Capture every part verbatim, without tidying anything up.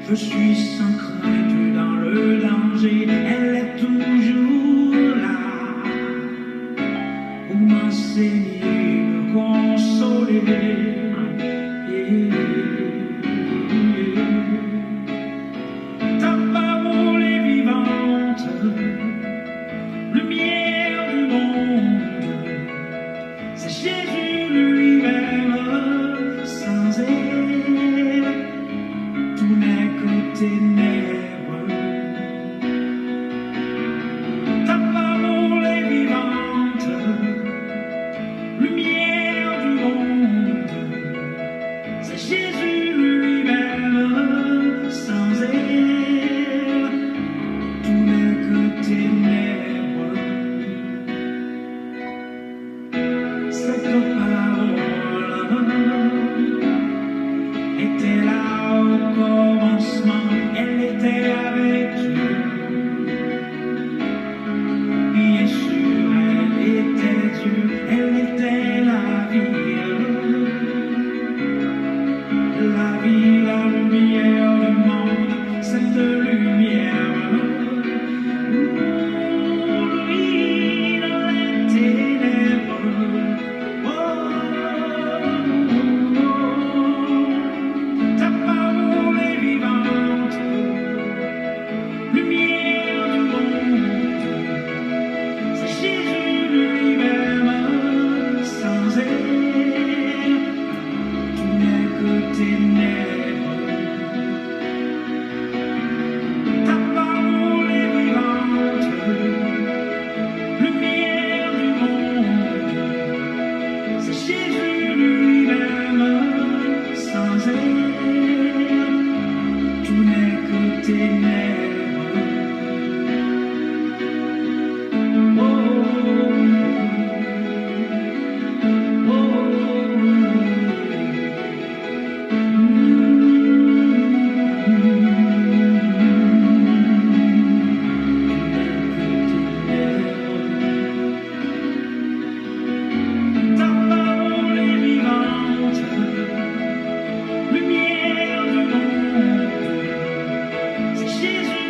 Je suis sans crainte dans le danger, elle est toujours là pour m'enseigner, me consoler. Ta parole est vivante, lumière du monde. C'est Jésus lui-même, sans elle, tout n'est que ténèbres. Ta parole est vivante, lumière du monde. C'est Jésus lui-même, sans elle, tout n'est que ténèbres. Cette parole était là au commencement, elle était avec Dieu. Bien sûr, elle était Dieu, elle était la vie. La vie, la lumière du monde, cette lumière. Lui dans les ténèbres. Oh, ta parole est vivante, lumière du monde. C'est Jésus lui-même, sans elle, tout n'est que ténèbres. Ta parole est vivante, lumière du monde. C'est Jésus lui-même, sans elle, tout n'est que ténèbres. Oh, oh, oh. Ta parole est vivante, lumière du monde. C'est Jésus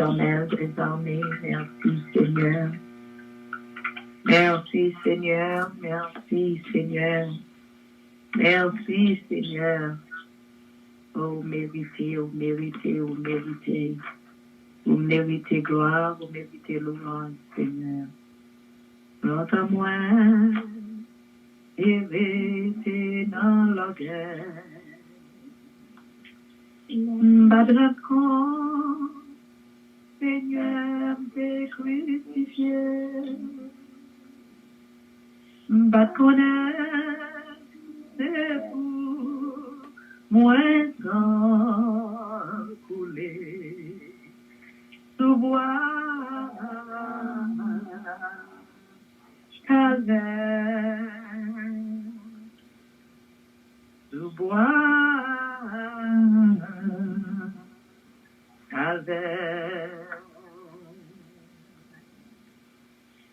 Éternel des armées, merci Seigneur. Merci Seigneur, merci Seigneur. Merci Seigneur. Oh, ou merite, ou merite, ou merite. Ou merite glwa, ou merite louanj, Seigneur. Lontan mwen te rete nan lògèy. M pa t rann kont, Senyè, m te krisifye. M pa t konnen se pou mwen san koule sou bwa Kalvè, sou bwa Kalvè.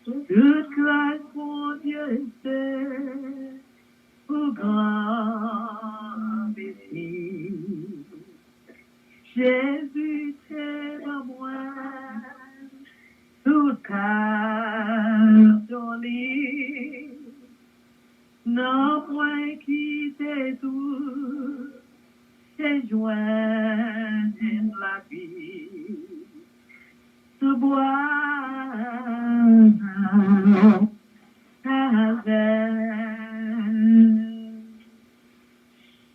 Tout gras Bondye se pou gran mesi. Jezi te ban mwen tout padon li. Nan mwen kite tou te jwenn lavi sou bwa Kalvè,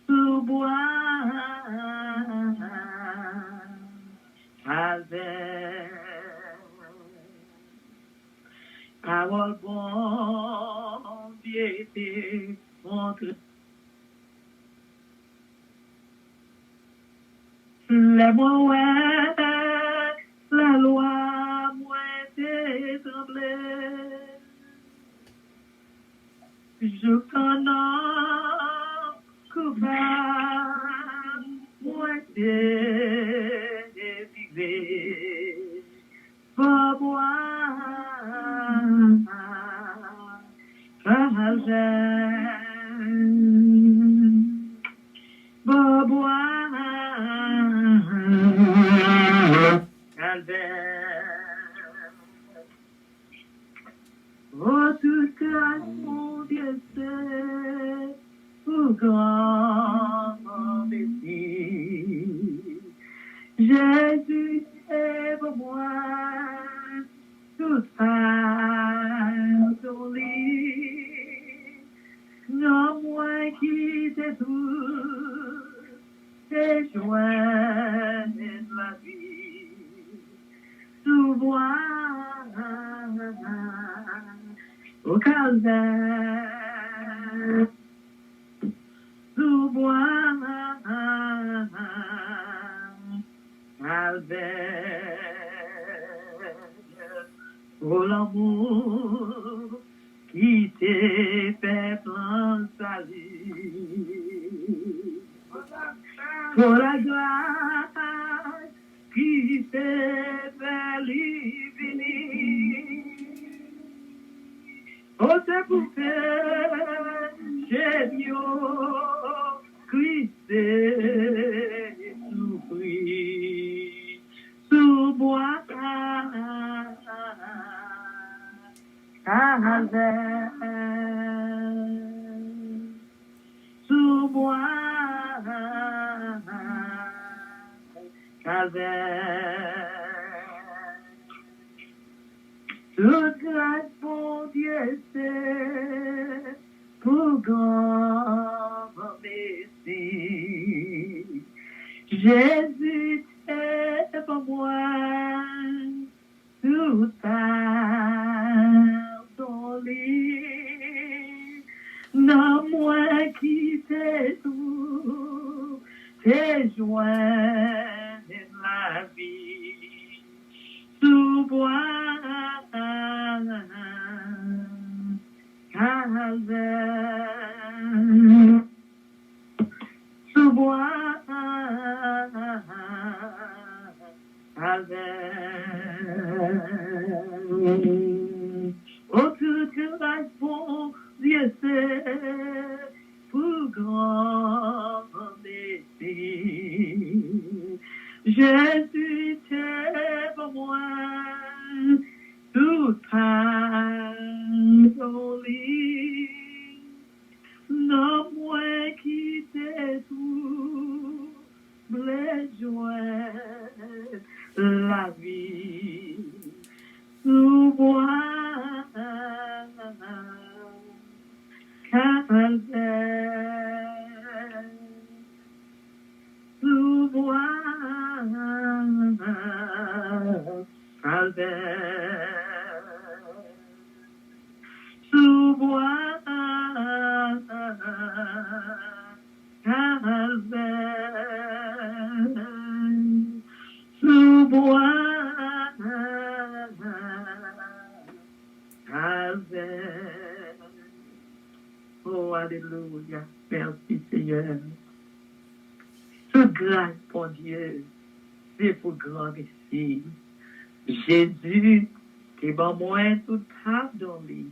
sou bwa Kalvè. Pawòl Bondye te montre. Lè mwen wè lalwa, mwen te tranble. Jouk an nonm koupab, mwen te rive bò bwa Kalvè, bò bwa Kalvè. O, tout gras Bondye se pou gran mesi. Jezi te ban mwen tout padon li. Nan mwen kite tou te jwenn lavi sou bwa o Kalvè, sou bwa Kalvè. O lanmou ki te fè plan sali. Pou lagras ki te fè li vini. O, se pou peche m yo Kris te soufri sou bwa Kalvè, sou bwa Kalvè. Tout gras Bondye se pou gran mesi. Jezi te ban mwen tout padon li. Nan mwen kite tou te jwenn lavi sou bwa Kalvè. Sou bwa Kalvè. O, tout gras Bondye se pou gran mesi. Jezi te ban Wa avè. Oh, alelouya. Mèsi, Senyè. Tout gras Bondye, se pou gran mesi. Jezi te ban mwen tout padon li.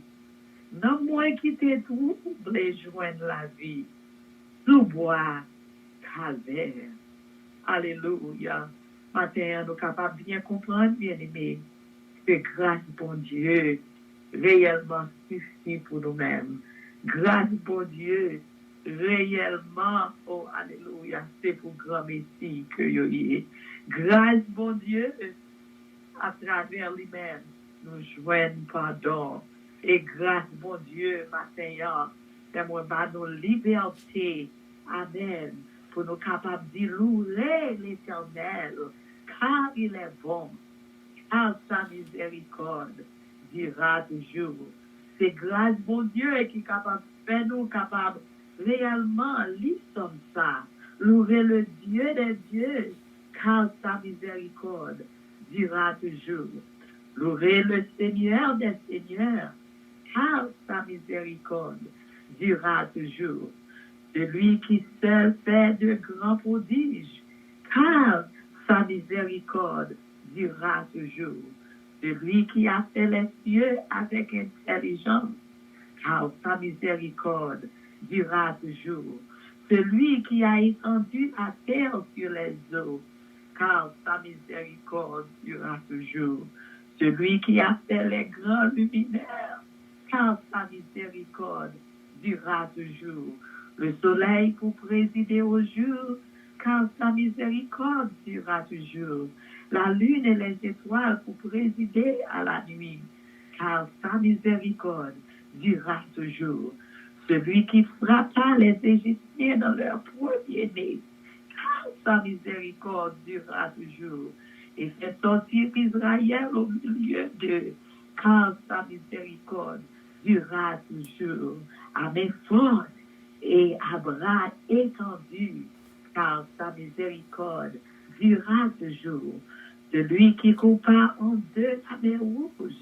Nanm mwen ki te twouble jwenn lavi sou bwa Kalvè. Alelouya. Maten an, nou kapab byen konprann, byeneme, ke gras Bondye reyèlman sifi pou nou menm. Gras Bondye reyèlman, o alelouya, se pou gran mesi ke yo ye. Gras Bondye, atravè li menm, nou jwenn padon. E gras Bondye, maten an, fè mwen ba nou libète. Amèn. Pou nou kapab di, louez l'Éternel, car il est bon, car sa miséricorde dira toujours. Se gras Bondye ki kapab fè nou kapab reyèlman li Sòm sa. Louez le Dieu des dieux, car sa miséricorde dira toujours. Louez le Seigneur des seigneurs, car sa miséricorde dira toujours. Celui qui seul fait de grands prodiges, car sa miséricorde dira toujours. Celui qui a fait les cieux avec intelligence, car sa miséricorde dira toujours. Celui qui a étendu la terre sur les eaux, car sa miséricorde dira toujours. Celui qui a fait les grands luminaires, car sa miséricorde dira toujours. Le soleil pour présider au jour, car sa miséricorde dira toujours. La lune et les étoiles pour présider à la nuit, car sa miséricorde dira toujours. Celui qui frappa les Égyptiens dans leur premier-né, car sa miséricorde dira toujours. Et fait sortir Israël au milieu d'eux, car sa miséricorde dira toujours. À main forte et à bras étendus, car sa miséricorde dira toujours. Celui qui coupa en deux la mer Rouge,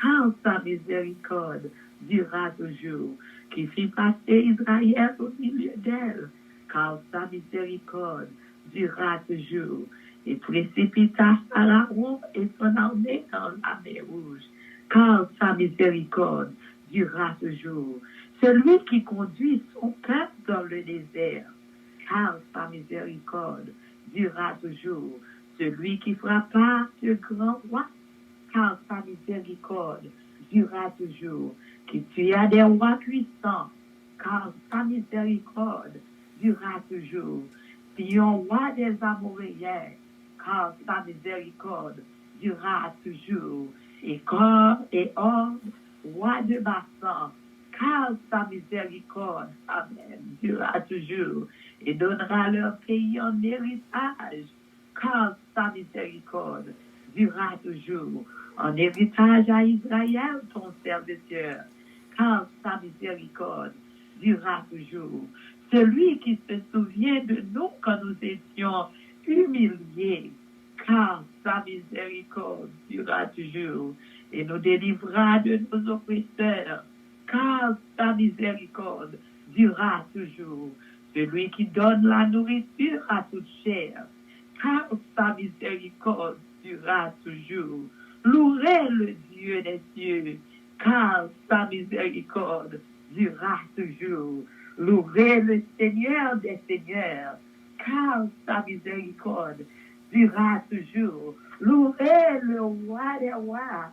car sa miséricorde dira toujours, qui fit passer Israël au milieu d'elle, car sa miséricorde dira toujours, et précipita Pharaon et son armée dans la mer Rouge, car sa miséricorde dira toujours. Celui qui conduit son peuple dans le désert, car sa miséricorde dira toujours. Celui qui frappa de grands rois, car sa miséricorde dira toujours, qui tua des rois puissants, car sa miséricorde dira toujours, Sihon, roi des Amoréens, car sa miséricorde dira toujours, et corps et Og, roi de Basan, car sa miséricorde, amen, dira toujours, et donnera leur pays en héritage, car sa miséricorde dira toujours, en héritage à Israël, ton serviteur, car sa miséricorde dira toujours. Celui qui se souvient de nous quand nous étions humiliés, car sa miséricorde dira toujours, et nous délivra de nos oppresseurs, car sa miséricorde dira toujours. Celui qui donne la nourriture à toute chair, car sa miséricorde dira toujours. Louez le Dieu des cieux, car sa miséricorde dira toujours. Louez le Seigneur des seigneurs, car sa miséricorde dira toujours. Louez le roi des rois,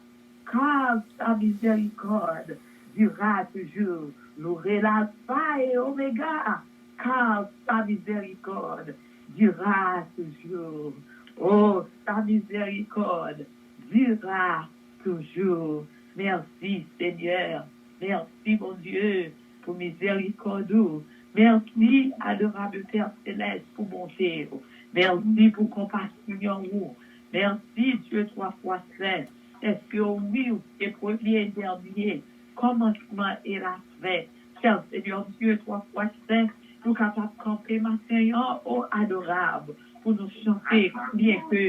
car sa miséricorde dira toujours. Louez l'Alpha et Oméga, car sa miséricorde dira toujours. Oh, sa miséricorde dira toujours. Mèsi, Senyè. Mèsi, Bondye, pou mizèrikòd ou. Mèsi, adorab Pè Selès, pou bonte w. Mèsi pou konpasyon ou. Mèsi, Dye twa fwa sen, paske wi, ou se premye e dènye, kòmansman e lafen. Chè Senyè Dye twa fwa sen, nou kapab kanpe maten an, o adorab, pou nou chante, byen ke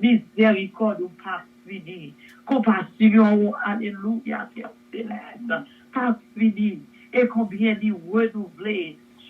mizèrikòd ou pa fini, konpasyon ou, alelouya, Pè Selès, pa fini, e konbyen li renouvle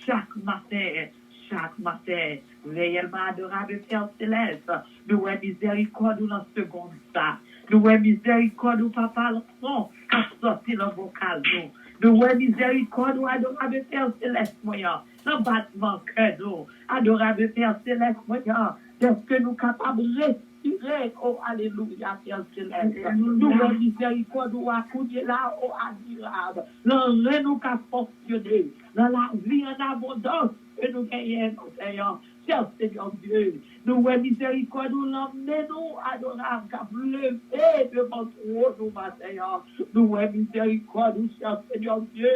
chak maten, chak maten. Reyèlman adorab Pè Selès, nou wè mizèrikòd ou nan segonn sa. Nou wè mizèrikòd ou, papa, lanmò k ap sòti nan vokal nou. Nou wè mizèrikòd ou, adorab Pè Selès mwen an, nan batman kè nou. Adorab Pè Selès mwen an, dèske nou kapab respire, o alelouya, Pè Selès. Nou wè mizèrikòd ou a kounye la, o admirab. Nan ren nou ka fonksyone, nan lavi an abondans ke nou genyen maten an. Pè Senyè Dye, nou wè mizèrikòd ou nan men nou, adorab, k ap leve devan twòn ou maten an. Nou wè mizèrikòd ou, Pè Senyè Dye,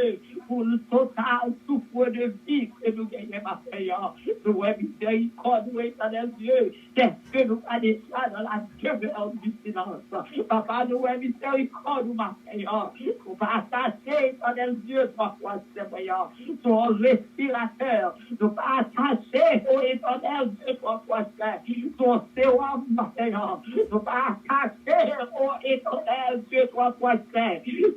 pou total soufre de vi ke nou genyen maten an. Nou wè mizèrikòd ou, Etènèl Dye, dèske nou pa deja nan la demeure du silence. Papa, nou wè mizèrikòd ou maten an. Nou pa atache, Etènèl Dye, twa fwa sè mwen an, sou yon respiratè. Nou pa atache, o Etènèl Dye, twa fwa sè, sou yon sewòm maten an. Nou pa atache, o Etènèl Dye, twa fwa sè,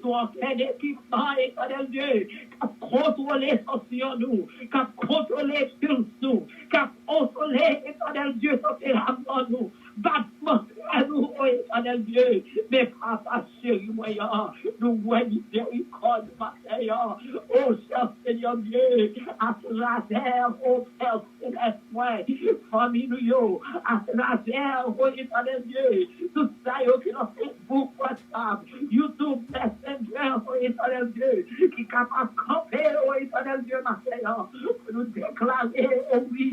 sou okenn ekipman, Etènèl Dye, k ap kontwole tansyon nou, k ap kontwole pils nou, k ap kontwole, Etènèl Dye, tanperaman nou, batman kè nou, o Etènèl Dye. Men papa cheri mwen an, nou wè mizèrikòd maten an. O Sè Senyè Dye, atravè, o Pè Selès mwen, fanmi nou yo, atravè, o Etènèl Dye, tout sa yo ki nan Facebook, WhatsApp, YouTube, Messenger, o Etènèl Dye, ki kapab kanpe, o Etènèl Dye, maten an, pou nou deklare, o wi,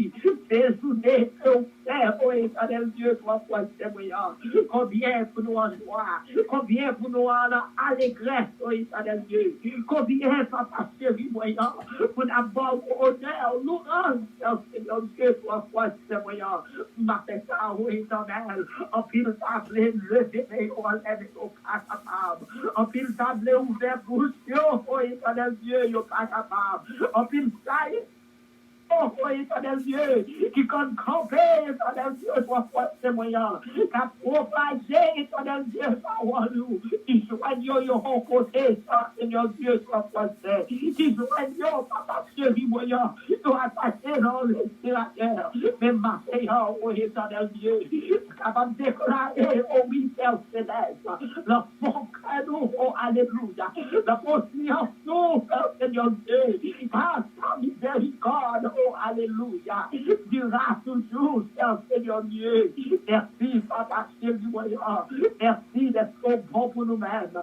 se jounen ke w fè, o Etènèl Dye, twa fwa sè mwen an. Konbyen pou nou an jwa, konbyen pou nou an alegrès, o Etènèl Dye, konbyen, papa cheri mwen an, pou n ap ba w onè, louanj, Senyè Dye, twa fwa sè mwen an. Maten sa, o Etènèl, anpil ta vle leve men yo anlè, men yo pa kapab. Anpil ta vle ouvè bouch yo, o Etènèl Dye, yo pa kapab. Anpil sa, o, o Etènèl Dye, ki konn kanpe, Etènèl Dye, twa fwa sè mwen an, k ap pwopaje, Etènèl Dye, pawòl ou, ki jwenn yo yon kote, sa, Senyè Dye, twa fwa sè, ki jwenn yo, papa cheri mwen an, yo atache nan yon respiratè. Men maten an, o Etènèl Dye, kapab deklare, o wi, Pè Selès, nan fon kè nou, o alelouya, nan konsyans nou, Pè Senyè Dye, gras a mizèrikòd, o alelouya, dira toujou, Pè Senyè Dye. Mèsi, papa cheri mwen an. Mèsi dèske w bon pou nou menm.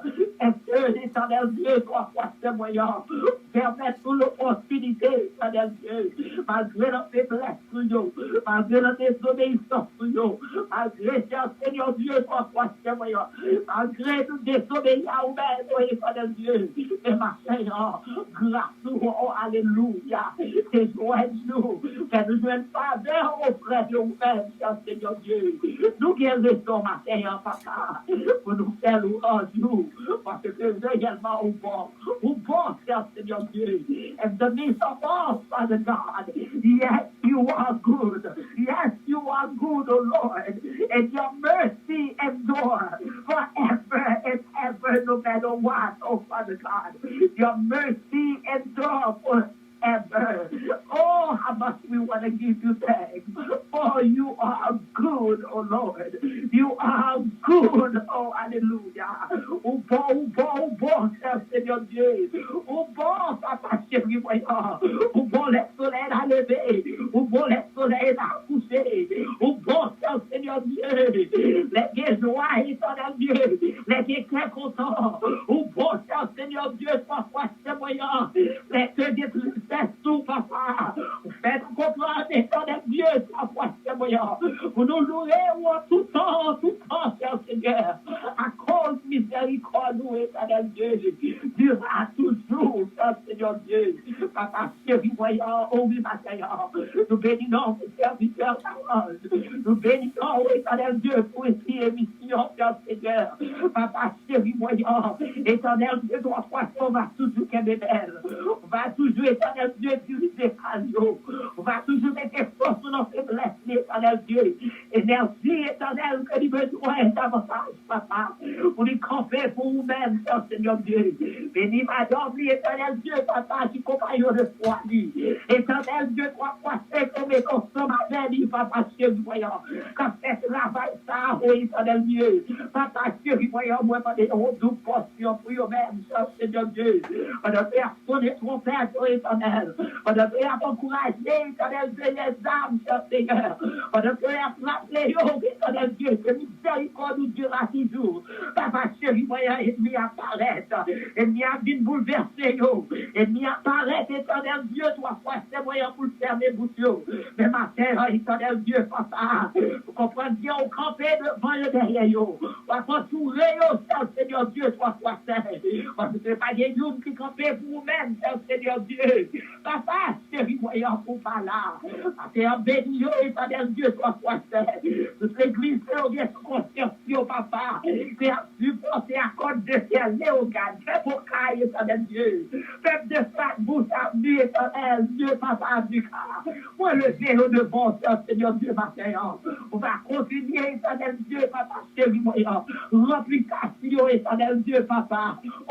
Èske Etènèl Dye, twa fwa sè mwen an, pèmèt nou lopòtinite, Etènèl Dye, malgre nan feblès nou yo, malgre nan dezobeyisans nou yo, malgre, Senyè Dye, twa fwa sè mwen an, malgre nou dezobeyi a ou menm, o Etènèl Dye, men maten an, gras ou, o alelouya, te jwenn nou, fè nou jwenn favè oprè de ou menm, Senyè Dye. Nou gen rezon maten an, papa, pou nou fè lwanj ou, paske reyèlman ou bon. Ou bon, Senyè Dye. In the midst of all, Father God, yes, you are good. Yes, you are good, O Lord. And your mercy endure forever and ever, no matter what, oh Father God. Your mercy endure forever. Oh, how much we want to give you thanks. For you are good, oh Lord. You are good, oh hallelujah. Ou bon, ou bon, ou bon, Senyè Dye. Ou bon, papa cheri mwen an. Ou bon lè solèy la leve. Ou bon lè solèy la kouche. Ou bon, Senyè Dye. Lè gen jwa, Etènèl Dye. Lè gen kè kontan. Ou bon, Senyè Dye, twa fwa Senyè mwen an. Lè ke gen tristès tou, papa. Ou fè nou konprann, Etènèl Dye, twa fwa Senyè mwen an. Pou nou louwe ou an tout tan, tout tan, Senyè. Akoz mizèrikòd ou, Etènèl Dye, dira toujou, Senyè Dye. Papa cheri mwen an, o wi, maten an. Nou beni non, sèvitè, nou beni non, Etènèl Dye, pou emisyon, Senyè. Papa cheri mwen an, Etènèl Dye, twa fwa Senyè, ou va toujou kenbe bèl. Ou va toujou, Etènèl Dye, dirije kal yo. Ou va toujou mete fòs ou nan feblès li. Etènèl Dye, enèji, Etènèl, ke li bezwen davantaj, papa, pou li kanpe pou ou menm, Sè Senyè Dye. Beni madanm li, Etènèl Dye, papa, ki konpayon de fwa li. Etènèl Dye, twa fwa sen, ke w mete ansanm avè li, papa cheri mwen an, k ap fè travay sa a, o Etènèl Dye. Papa cheri mwen an, mwen mande yon doub pòsyon pou yo menm, Sè Senyè Dye. Pandan ke y ap sonnen twonpèt, o Etènèl. Pandan ke y ap ankouraje, Etènèl Dye, lèzam, Sè Senyè. Pandan ke y ap raple yo, Etènèl Dye, ke mizèrikòd ou dira toujou. Papa cheri mwen an, ènmi ap parèt. Ènmi ap vin boulvèse yo. Ènmi ap parèt, Etènèl Dye, twa fwa sen mwen an pou l fèmen bouch yo. Men maten an, Etènèl Dye, papa, ou konprann byen, ou kanpe devan yo, dèyè yo. W ap antoure yo, Sè Senyè Dye, twa fwa sen. Paske pa gen youn ki kanpe pou ou menm, Sè Senyè Dye. Papa, cheri mwen an, pou pa la. Pase an beni yo, Etènèl Dye, twa fwa sen. Tout legliz ke yo gen sou konsyans yo, papa. Ke y ap sipòte a kòd de fè Leyogàn, fè Bokay, Etènèl Dye. Pèp de Flatbush Avenue, Etènèl Dye, papa Afrika. Mwen leve yo devan w, Sè Senyè Dye, maten an. Ou va kontinye, Etènèl Dye, papa cheri mwen an. Ranpli kas yo, Etènèl Dye, papa.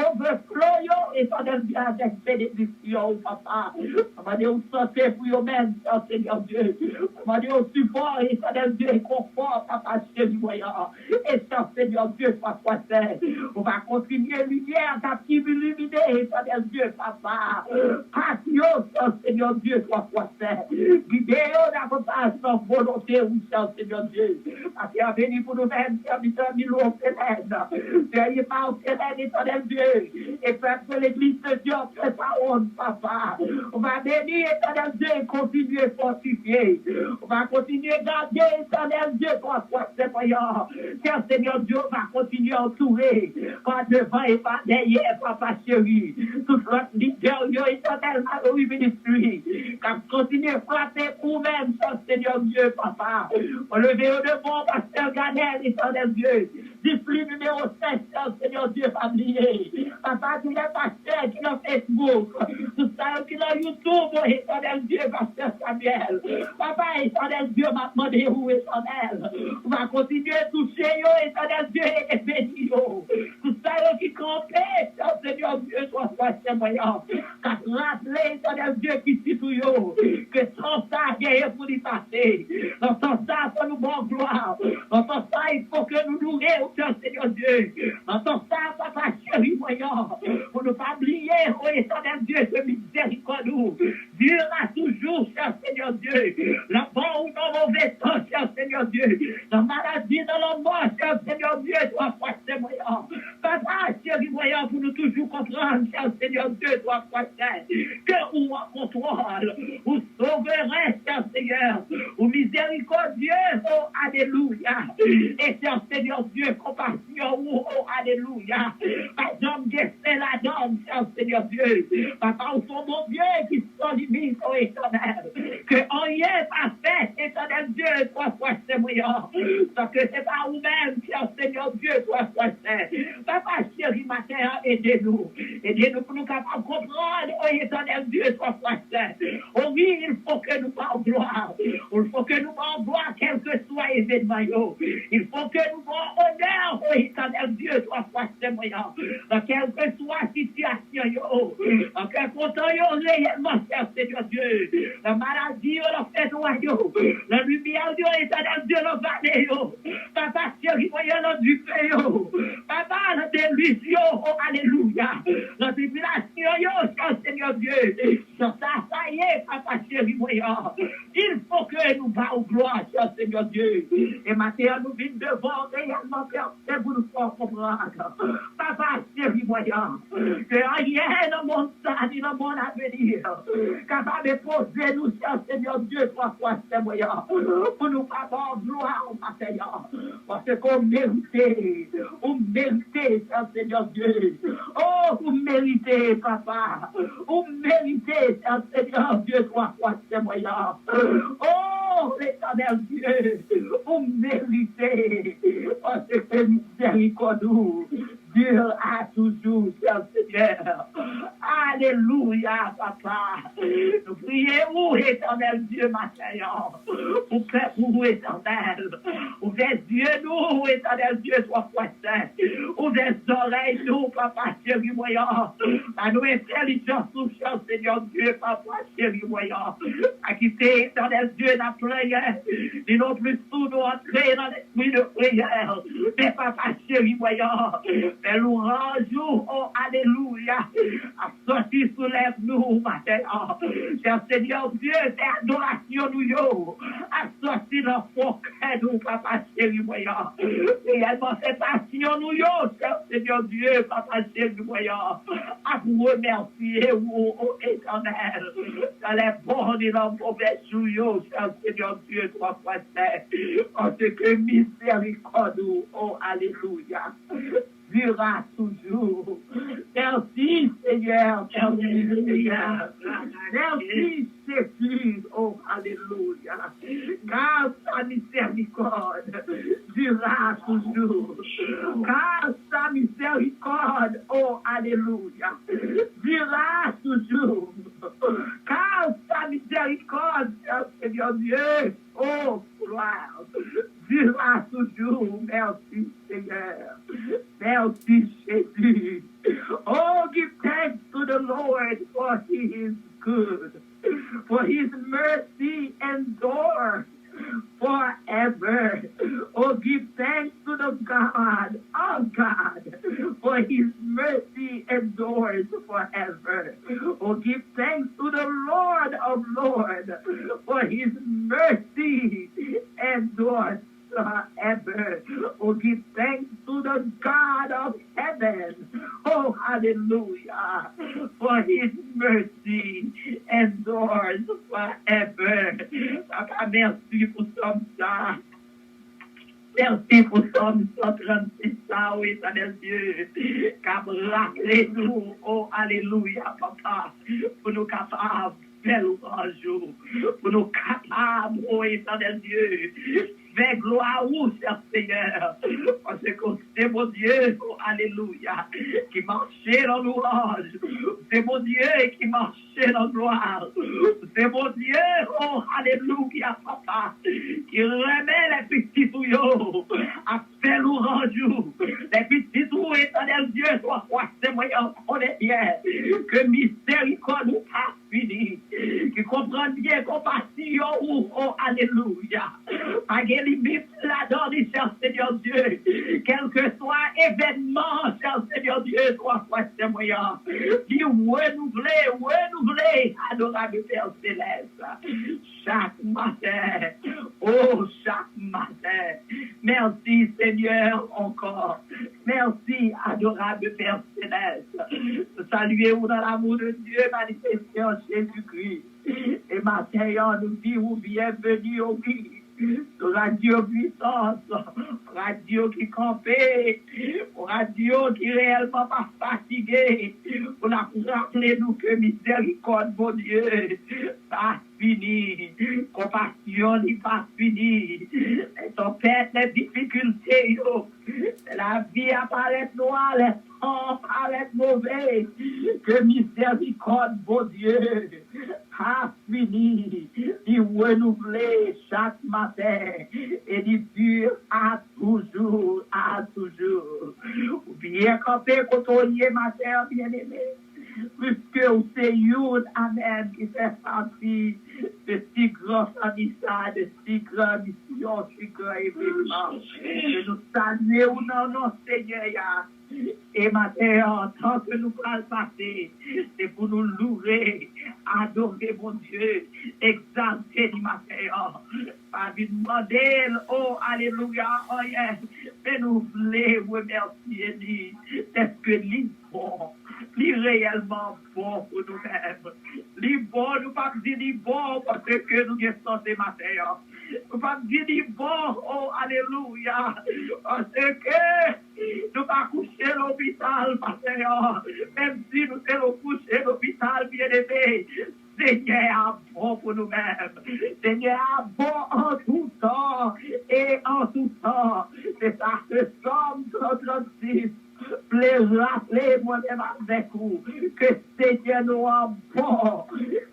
Overflow yo, Etènèl Dye, avèk benediksyon, papa. Mwen mande w sante pou yo menm, Sè Senyè Dye. Mwen mande w sipò, Etènèl Dye, konfò, papa cheri mwen an. E Sè Senyè Dye, twa fwa sen. Ou va kontinye limyè k ap ilimine, Etènèl Dye, papa. Pas yo, Sè Senyè Dye, twa fwa sen. Gide yo davantaj nan volonte ou, Sè Senyè Dye. Pase an beni pou nou menm, sèvitè Milo Selèn. Sè Ipa Selèn, Etènèl Dye. E pèp de legliz de Dye, pèp a on, papa. Ou va beni, Etènèl Dye, e kontinye fòtifye. Ou va kontinye gade, Etènèl Dye, twa fwa sen mwen an. Sè Senyè Dye, ou va kontinye antoure pa devan e pa dèyè, papa cheri. Tout lòt lidè yo, Etènèl Malory Ministry, k ap kontinye frape pou ou menm, Sè Senyè Dye, papa. Mwen leve yo devan w, pastè Ganèl, Etènèl Dye. Distri nimewo senk, Sè Senyè Dye, pa bliye. Papa, ki nan pastè, ki nan Facebook, tout sa yo ki nan YouTube, o Etènèl Dye, pastè Samuel. Papa, Etènèl Dye, m ap mande ou, Etènèl, ou va kontinye touche yo, Etènèl Dye, e beni yo. Tout sa yo ki kanpe, Sè Senyè Dye, twa fwa sen mwen an, k ap raple, Etènèl Dye, pitit ou yo, ke tan sa a genyen pou li pase. Nan tan sa a, fò nou ba w glwa. Nan tan sa a, il faut que nou loure ou, Sè Senyè Dye. Nan tan sa a, papa cheri mwen an, pou nou pa bliye, o Etènèl Dye, ke mizèrikòd ou dira toujou, Sè Senyè Dye. L ap ba ou nan move tan, Sè Senyè Dye. Nan maladi, nan lanmò, Sè Senyè Dye, twa fwa sen mwen an. Papa cheri mwen an, pou nou toujou konprann, Sè Senyè Dye, twa fwa sen, ke ou an kontwòl, ou souveren, Sè Senyè, ou mizèrikòdye, o alelouya. E Sè Senyè Dye, konpasyon ou, o alelouya, pa janm gen fen ladan l, Sè Senyè Dye. Papa, ou se yon Bondye ki san limit, o Etènèl. Ke anyen pa fèt, Etènèl Dye, twa fwa sen mwen an, san ke se pa ou menm, Sè Senyè Dye, twa fwa sen. Papa cheri, maten an, ede nou. Ede nou pou nou kapab konprann, o Etènèl Dye, twa fwa sen. O wi, il faut que nou ba w glwa. Il faut que nou ba w glwa, kèlkeswa evènman yo. Il faut que nou ba w onè, o Etènèl Dye, twa fwa sen mwen an. Nan kèlkeswa sitiyasyon yo, nan kè kontan yo reyèlman, Sè Senyè Dye. Nan maladi yo, nan fènwa yo, nan limyè yo, Etènèl Dye, nan vale yo. Papa cheri mwen an, nan dife yo. Papa, nan delij yo, o alelouya. Nan tribilasyon yo, Sè Senyè Dye. Jan sa, sa ye, papa cheri mwen an. Il faut que nou ba w glwa, Sè Senyè Dye. E maten an, nou vin devan w reyèlman, Pè, se pou nou fè w konprann. Papa cheri mwen an, ke anyen nan monn sa, ni nan monn avni, kapab enpoze nou, Sè Senyè Dye, twa fwa sen mwen an, pou nou pa ba w glwa, maten an. Paske ou merite, ou merite, Sè Senyè Dye. O, ou merite, papa. Ou merite, Sè Senyè Dye, twa fwa sen mwen an. O, Letènèl Dye, ou merite. Paske mizèrikòd ou Durera toujours, Sè Senyè. Alelouya, papa. Nou priye ou, Etènèl Dye, maten an, pou pèp ou, Etènèl. Ouvè zye nou, Etènèl Dye, twa fwa sen. Ouvè zòrèy nou, papa cheri mwen an. Ban nou entèlijans ou, Sè Senyè Dye, papa cheri mwen an. Pa kite, Etènèl Dye, n ap plenyen, ni non plis sou nou antre nan lespri de priyè. Men papa cheri mwen an, fè lwanj ou, o alelouya, ap sòti sou lèv nou maten an. Sè Senyè Dye, fè adorasyon nou yo ap sòti nan fon kè nou, papa cheri mwen an. Reyèlman fè pasyon nou yo, Sè Senyè Dye, papa cheri mwen an, ap remèsye ou, o Etènèl, dans les bons et les mauvais jours yo, Sè Senyè Dye, twa fwa sen, paske mizèrikòd ou, o alelouya, durera toujours. Mèsi Senyè, mèsi Senyè. Mèsi Jezi, o alelouya. Car sa miséricorde durera toujours. Car sa miséricorde, o alelouya, durera toujours. Car sa miséricorde, Sè Senyè Dye, o glwa, durera toujours. Mèsi Senyè. Mèsi Jezi. Oh, give thanks to the Lord, for he is good, for his mercy endures forever. Oh, give thanks to the God, our God, for his mercy endures forever. Oh, give thanks to the Lord of Lords, for his mercy endures forever. Oh, give thanks to the God of heaven. Oh, hallelujah. For his mercy endures forever. Papa, mèsi pou sòm sa. Mèsi pou sòm san trannsis sa, o Etènèl Dye, k ap raple nou, o alelouya, papa, pou nou kapab fè lwanj ou, pou nou kapab, o Etènèl Dye, fè glwa ou, chè Senyè, paske w se Bondye, o alelouya, ki mache nan lwanj, w se Bondye ki mache nan glwa, w se Bondye, o alelouya, papa, ki renmen lè pitit ou yo ap fè lwanj ou, lè pitit ou, Etènèl Dye, twa fwa sen mwen an konnen byen ke mizèrikòd ou pa fini, ki konprann byen konpasyon ou, o alelouya, pa gen limit ladan li, chè Senyè Dye, kèlkeswa evènman, chè Senyè Dye, twa fwa sen mwen an, li renouvle, renouvle, adorab Pè Selès, chak maten, o chak maten. Mèsi, Senyè, ankò. Mèsi, adorab Pè Selès. Nou salye ou nan lamou de Dye manifeste an Jezikri. E maten an, nou di ou byenveni, o wi. Radyo Pwisans, radyo ki kanpe, radyo ki reyèlman pa fatige, pou l ap raple nou ke mizèrikòd Bondye pa fini, konpasyon li pa fini. Lè tanpèt, lè difikilte yo, lè lavi a parèt nwa, lè tan parèt move, ke mizèrikòd Bondye pa fini, li renouvle chak maten, e li dire à toujours, à toujours. Ou byen kanpe kote w ye maten an, byeneme, piske ou se youn, amèn, ki fè pati de si gran fanmi sa, de si gran misyon, si gran evenman. Ke nou salye ou nan non Senyè a. E maten an, tan ke nou pral pase, se pou nou louwe, adore Bondye, egzalte li maten an. Pa vin mande l, o alelouya, anyen, men nou vle remèsye li, dèske li bon, li reyèlman bon pou nou menm. Li bon, nou p ap di li bon paske nou gen sante maten an. Nou p ap di li bon, o alelouya, paske nou pa kouche lopital maten an. Menm si nou te kouche lopital, byeneme, Senyè a bon pou nou menm. Senyè a bon an tou tan e an tou tan. Se sa ke Sòm san trannsis raple mwen menm avèk ou ke Senyè nou an bon.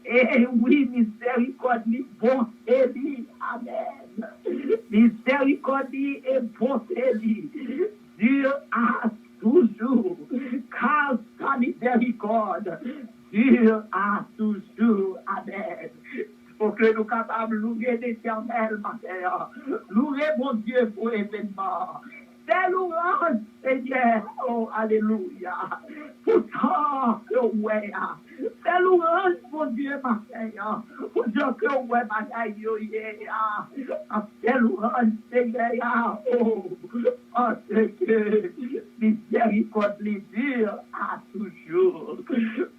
E wi, mizèrikòd li, bonte li. Amèn. Mizèrikòd li e bonte li dure à toujours, car sa miséricorde dure à toujours. Amèn. Pou ke nou kapab louwe Letènèl maten an. Louwe Bondye pou evènman an. Fè louwanj, Senyè. O, alelouya. Pou tan ke w wè a. Fè louwanj, Bondye, maten an. Pou jan ke w wè bagay yo ye a. Fè louwanj, Senyè a. O, paske mizèrikòd li dure à toujours.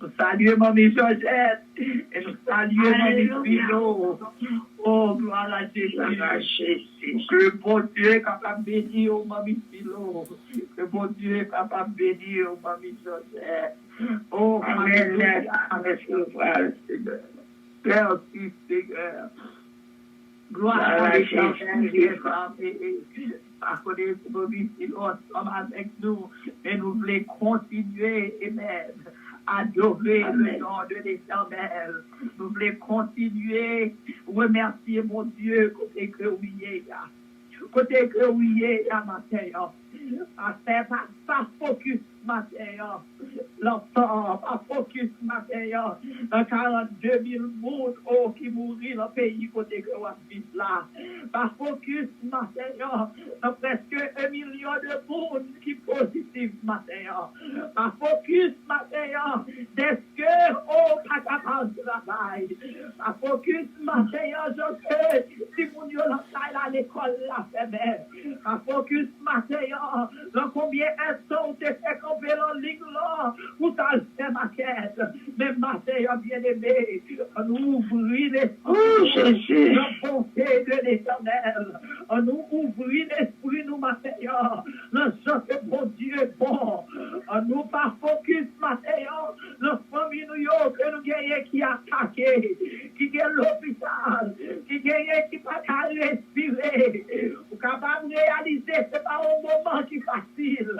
Nou salye Manmi Jòjèt. E nou salye Manmi Filo. O, glwa a Jezi. Ke Bondye kapab beni w, Manmi Filo. Ke Bondye kapab beni w, Manmi Jòjèt. O, alelouya. Mèsi, Senyè. Mèsi, Senyè. Glwa a Letènèl. Pa konnen si nou ansanm avèk nou, men nou vle kontinye, amèn, adore le non de Letènèl. Nou vle kontinye remèsye Bondye kote ke ou ye a. Kote ke ou ye a maten an. Pa fè, pa, pa fokis maten an. Lantan, pa fokis maten an nan karannde mil moun, o, ki mouri nan peyi kote ke w ap viv la. Pa fokis maten an nan prèske un milyon de moun ki pozitif maten an. Pa fokis maten an dèske, o, pa kapab travay. Pa fokis maten an jan ke timoun yo lakay la, lekòl la fèmen. Pa fokis maten an nan konbyen èdtan ou te fè kanpe nan lig lan pou t al fè makèt. Men maten an, byeneme, ann ouvri lespri nou nan bonte de Letènèl. Ann nou ouvri lespri nou maten an nan jan ke Bondye bon. Ann nou pa fokis maten an nan fanmi nou yo ke nou genyen ki atake, ki gen lopital, ki genyen ki pa ka respire. Ou kapab reyalize se pa yon moman ki fasil,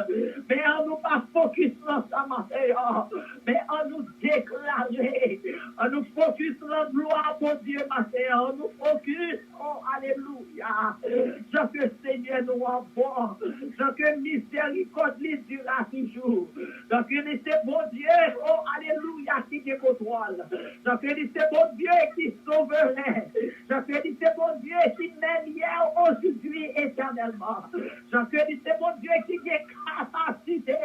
men ann nou pa fokis nan sa maten an, men ann nou deklare, ann nou fokis nan glwa Bondye maten an, ann nou fokis, o, alelouya, jan ke Senyè nou an bon, jan ke mizèrikòd li dure à toujours. Donk, li se Bondye, o, alelouya, ki gen kontwòl. Donk, li se Bondye ki soveren. Donk, li se Bondye ki menm yè, ojodwi, etènèlman. Donk, li se Bondye ki gen kapasite,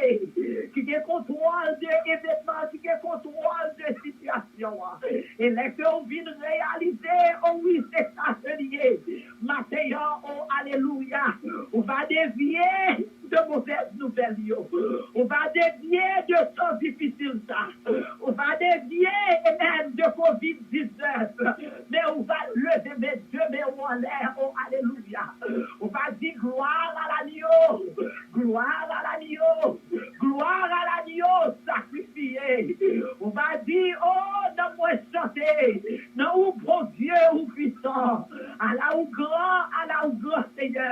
ki gen kontwòl de evènman, ki gen kontwòl de sitiyasyon an. E lè ke w vin reyalize, o wi, se sa ke li ye. Maten an, o alelouya, ou va devye de movèz nouvèl yo. Ou va devye de tan difisil sa. Ou va devye, amèn, de kovid diznèf. Men ou va leve men de men ou anlè, o alelouya. Ou va di, gloire à l'agneau, gloire à l'agneau, gloire à l'agneau sacrifié. Ou va di, o, nanm mwen chante, nan ou Bondye ou pwisan. Ala ou gran, ala ou gran, Senyè.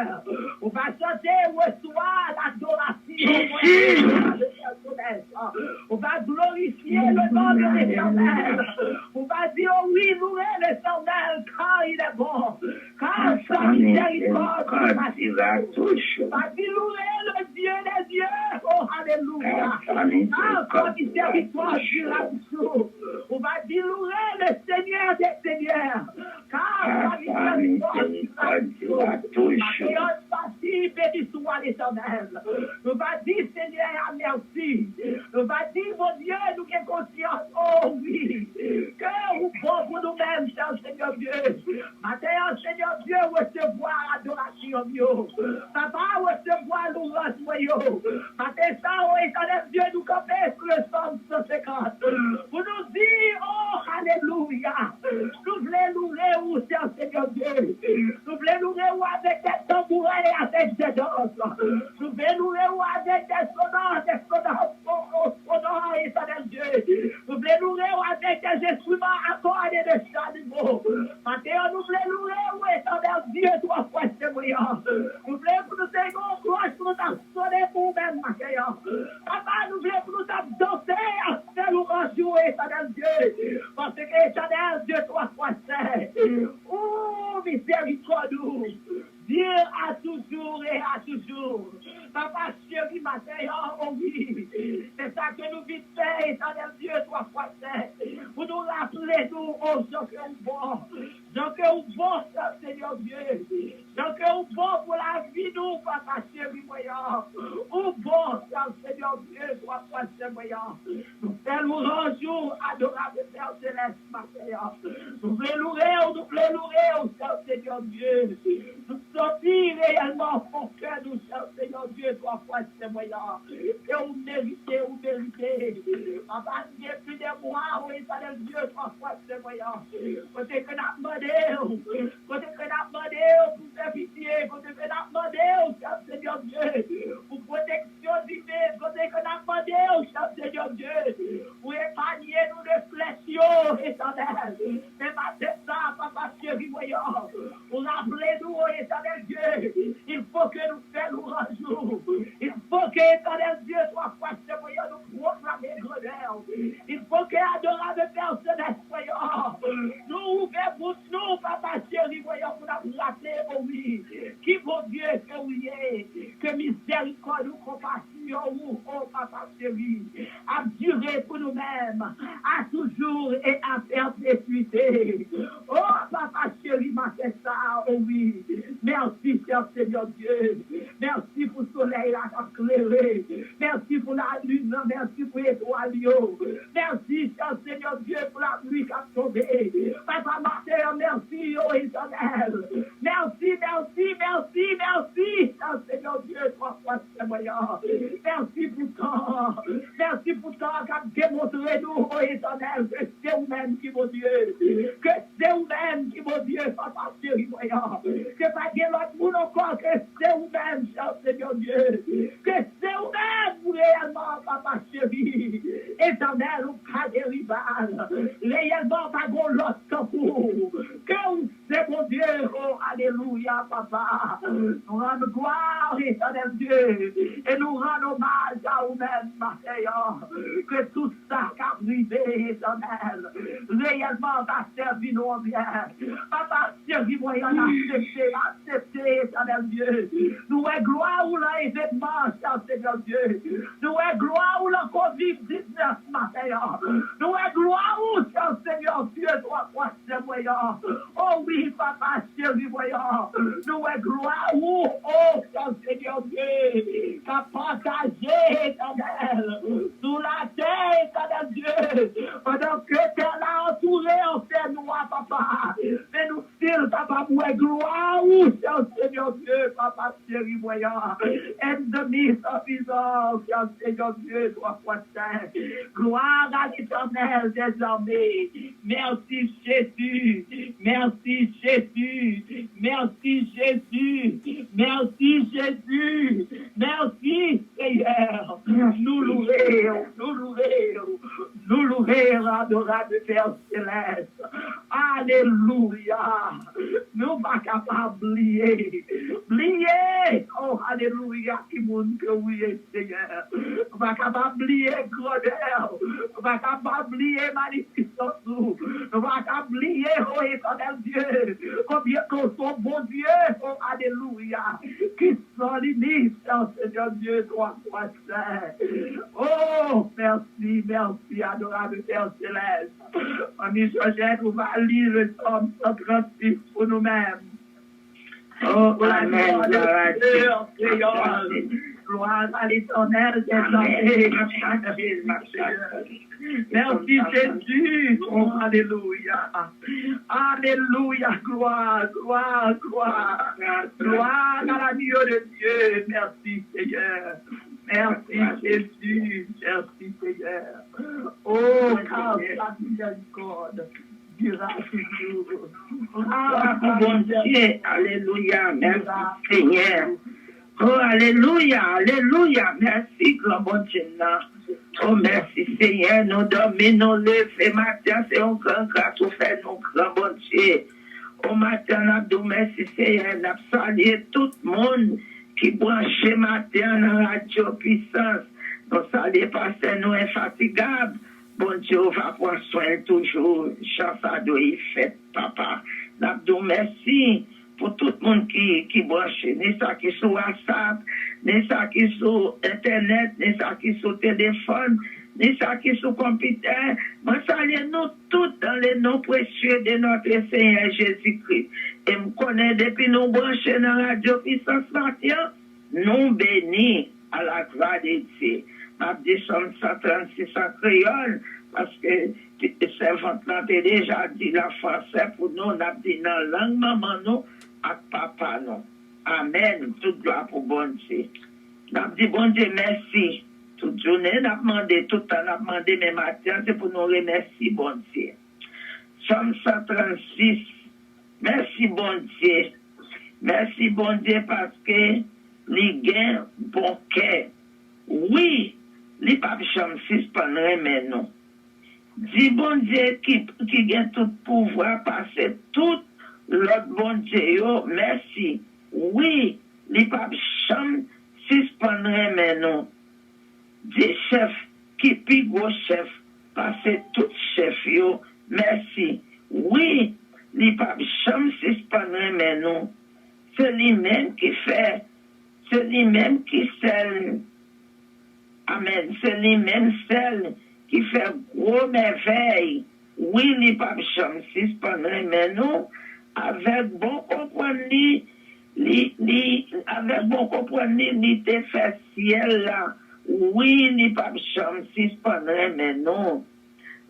Ou va chante, reçois l'adoration, mon Dieu, le Père céleste. Ou va glorifye le non de l'Éternel. Ou va di, o wi, louwe Letènèl, car il est bon, car sa misérikòd dure à toujours. Ou va di, louwe le Dieu des dieux, o alelouya, car sa misérikòd dure à toujours. Ou va di, louwe le Senyè dè senyè, car sa misérikòd dure à toujours. Maten an, nou va di, beni swa Letènèl. Nou va di Senyè a mèsi. Nou va di, Bondye, nou gen konsyans, o wi, ke ou bon pou nou menm, chè Senyè Dye. Maten an, Senyè Dye, resevwa adorasyon m yo. Papa, resevwa louwanj mwen yo. Maten sa, o Etènèl Dye, nou kanpe sou le Sòm san senkant. Pou nou di, o, alelouya. Nou vle louwe ou, chè Senyè Dye. Nou vle louwe ou avèk dè tanbouren e avèk dè dans. Nou vle louwe ou avèk dè sonò, dè sonò, o, o, sonò, Etènèl Dye. Nou vle louwe ou avèk dè enstriman a kòd e de chan. Maten an, nou vle louwe ou, Etènèl Dye, twò fò, Senyè. Nou vle pou nou te gen yon klòch pou nou ta sonnen pou ou menm maten an. Papa, Papa cheri, maten an, o wi. Se sa ke nou vin fè, Etènèl Dye, twa fwa sen. Pou nou raple nou, o, jan ke ou bon. Jan ke ou bon, Sè Senyè Dye. Jan ke ou bon pou lavi nou, Papa cheri mwen an. Ou bon, Sè Senyè Dye, twa fwa sen mwen an. Nou fè lwanj ou, adorab Pè Selès, maten an. Nou vle loure w, nou vle loure w, Sè Senyè Dye. Nou santi reyèlman fon kè nou, Sè Senyè Dye, twa fwa sen mwen an. Ke ou merite, ou merite. Papa, nou gen plis de mwa, o Etènèl Dye, twa fwa sen mwen an. Kote ke n ap mande w, kote ke n ap mande w pou fè pitye, kote ke n ap mande w, Sè Senyè Dye, pou pwoteksyon divin, kote ke n ap mande w, Sè Senyè Dye, pou epanye nou de flèch yo, Etènèl. Men maten sa, Papa cheri mwen an, pou raple nou, o Etènèl Dye, il faut que nou fè lwanj ou. Il faut que, Etènèl Dye, twa fwa sen mwen an, nou pwoklame grandè w. Il faut que, adorab Pè Selès mwen an, nou ouvè bouch nou, Papa cheri mwen an, pou n ap raple, o wi, ki Bondye ke ou ye, ke mizèrikòd ou, konpasyon ou, o Papa cheri, ap dire pou nou menm, à toujours et à perpétuité. O Papa cheri, maten sa, o wi, mèsi, Sè Senyè Dye. Mèsi pou solèy la k ap klere. Mèsi pou lalin nan. Mèsi pou etwal yo. Mèsi, Sè Senyè Dye, pou lapli k ap tonbe. Papa, maten an, mèsi, o Etènèl. Mèsi, mèsi, mèsi, mèsi, Sè Senyè Dye, twa fwa sen mwen an. Mèsi pou tan. Mèsi pou tan k ap demontre nou, o Etènèl, ke se ou menm ki Bondye. Ke se ou menm ki Bondye, Papa cheri mwen an. Ke pa gen lòt moun ankò ke se ou menm, Sè Senyè Dye. Ke se ou menm reyèlman, Papa cheri. Etènèl, ou pa gen rival. Reyèlman, pa gen lòt tankou ou. Ke ou se Bondye, o, alelouya, Papa. Nou rann glwa, Etènèl Dye, e nou rann omaj a ou menm, maten an. Ke tout sa k ap rive, Etènèl, reyèlman, va sèvi nou an byen. Papa, sèvi mwen an, aksepte, aksepte, Etènèl Dye. Nou wè glwa ou lan evènman, Sè Senyè Dye. Nou wè glwa ou lan kovid diznèf maten an. Nou wè glwa ou, Sè Senyè Dye, twa fwa sen mwen an. O wi, Papa cheri mwen an. Nou wè glwa ou, o, Sè Senyè Dye, k ap pataje, Etènèl, sou latè, Etènèl Dye, pandan ke tè la antoure an fènwa, Papa. Men nou still kapab wè glwa ou, Sè Senyè Dye, Papa cheri mwen an. In the midst of it all, Sè Senyè Dye, twa fwa sen. Gloire à l'Éternel des armées. Merci Jésus. Merci Jésus. Merci Jésus. Merci Jésus. Merci Seyè. Nou louve w, nou louve w, nou louve w, adorab Pè Selès. Alelouya. Nou pa kapab bliye. Bliye. Oh, alelouya. Ki moun ke ou ye, Seyè. Nou pa kapab bliye grandè w. Nou pa kapab bliye manifestans ou. Nou pa kapab bliye, oh, Etènèl Dye, konbyen ke w se yon Bondye, oh, alelouya, ki san limit, oh, Senyè Dye, twa fwa sen. Oh, mèsi, mèsi, adorab Pè Selès. Manmi Jòjèt, ou va li le Sòm san trannsis pou nou menm. Oh, amèn. Glwa a Dye. Gloire à l'Éternel des armées. Merci Jésus. Oh, alelouya. Alelouya. Gloire, gloire, gloire. Gloire à l'agneau de Dieu. Merci Seigneur. Merci Jésus. Merci Seigneur. Oh, grâce à miséricorde. Grâce à Dieu. Glwa pou Bondye. Alelouya. Mèsi Senyè. Oh, alelouya. Alelouya. Mèsi gran Bondye m nan. Oh, mèsi Senyè. Nou dòmi, nou leve maten an, se yon gran gras ou fè nou, gran Bondye. O maten an, n ap di w mèsi, Seyè. N ap salye tout moun ki branche maten an nan Radyo Pwisans. Nou salye pastè nou enfatigab. Bondye, ou va pran swen l toujou, jan sa dwe fèt, papa. N ap di w mèsi Pou tout moun ki, ki branche, ni sa ki sou WhatsApp, ni sa ki sou entènèt, ni sa ki sou telefòn, ni sa ki sou konpitè. Mwen salye nou tout dans le nom précieux de notre Seigneur Jésus-Christ. E m konnen depi nou branche nan radyo Pisans maten an, nou beni à la gloire de Dieu. M ap di Sòm san trannsis an kreyòl, paske sèvant lan te deja di l an fransè pou nou, n ap di nan lang manman nou ak papa nou. Amèn. Tout glwa pou Bondye. N ap di Bondye mèsi. Tout jounen, n ap mande, tout tan n ap mande, men maten an, se pou nou remèsye Bondye. Sòm san trannsis. Mèsi Bondye. Mèsi Bondye paske li gen bon kè. Wi, li p ap janm sispann renmen nou. Di Bondye ki, ki gen tout pouvwa pase tout lòt bondye yo mèsi. Wi, li p ap janm sispann renmen nou. Di chèf ki pi gwo chèf pase tout chèf yo mèsi. Wi, li p ap janm sispann renmen nou. Se li menm ki fè, se li menm ki sèl, amèn, se li menm sèl ki fè gwo mèvèy. Wi, li p ap janm sispann renmen nou. Avèk bon konprann li, li, li, avèk bon konprann li, li te fè syèl la. Wi, li p ap janm sispann renmen nou.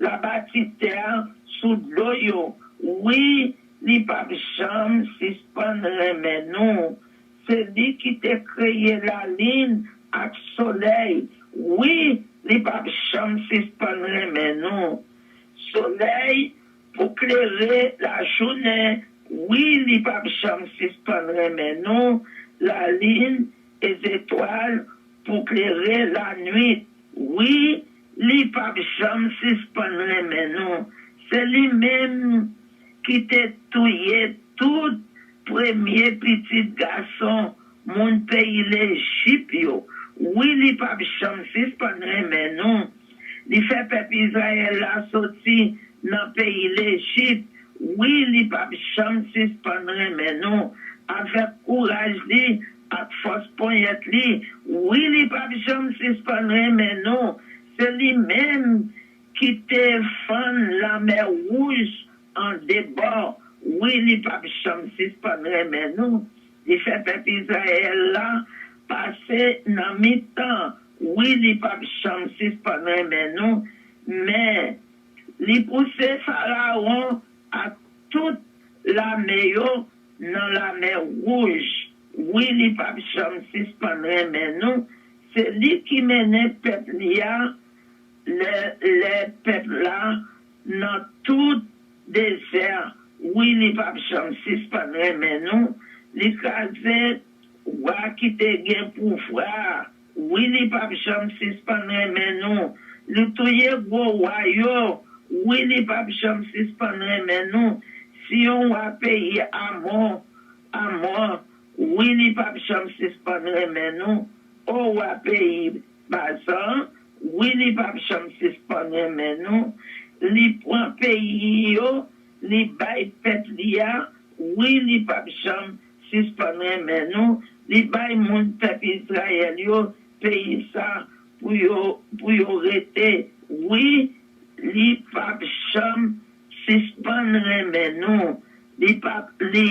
L a bati tè a sou dlo yo. Wi, li p ap janm sispann renmen nou. Se li ki te kreye lalin ak solèy. Wi, li p ap janm sispann renmen nou. Solèy pou klere lajounen. Wi, li p ap janm sispann renmen nou. Lalin e zetwal pou klere lanwit. Wi, li p ap janm sispann renmen nou. Se li menm ki te touye tout premye pitit gason moun peyi Lejip yo. Wi, li p ap janm sispann renmen nou. Li fè pèp Izrayèl la soti nan peyi Lejip. Wi, li p ap janm sispann renmen nou. Avèk kouraj li ak fòs ponyèt li, wi, li p ap janm sispann renmen nou. Se li menm ki te fann Lanmè Wouj an de bò. Wi, li p ap janm sispann renmen nou. Li fè pèp Izrayèl la pase nan mitan. Wi, li p ap janm sispann renmen nou. Men, li pouse Farawon ak tout lame yo nan Lanmè Wouj. Wi, li p ap janm sispann renmen nou. Se li ki mennen pèp li a lè, lè pèp la nan tout dezè. Wi, li p ap janm sispann renmen nou. Li kraze wa ki te gen pouvwa. Wi, li p ap janm sispann renmen nou. Li touye gwo wa yo. Wi, li p ap janm sispann renmen nou. Siyon, wa peyi Amò, Amò, wi, li p ap janm sispann renmen nou. O wa peyi Bazan, wi, li p ap janm sispann renmen nou. Li pran peyi yo, li bay pèp li a, wi, li p ap janm sispann renmen nou. Li bay moun pèp Izrayèl yo peyi sa pou yo, pou yo rete. Wi, li p ap janm sispann renmen nou. Li p ap, li,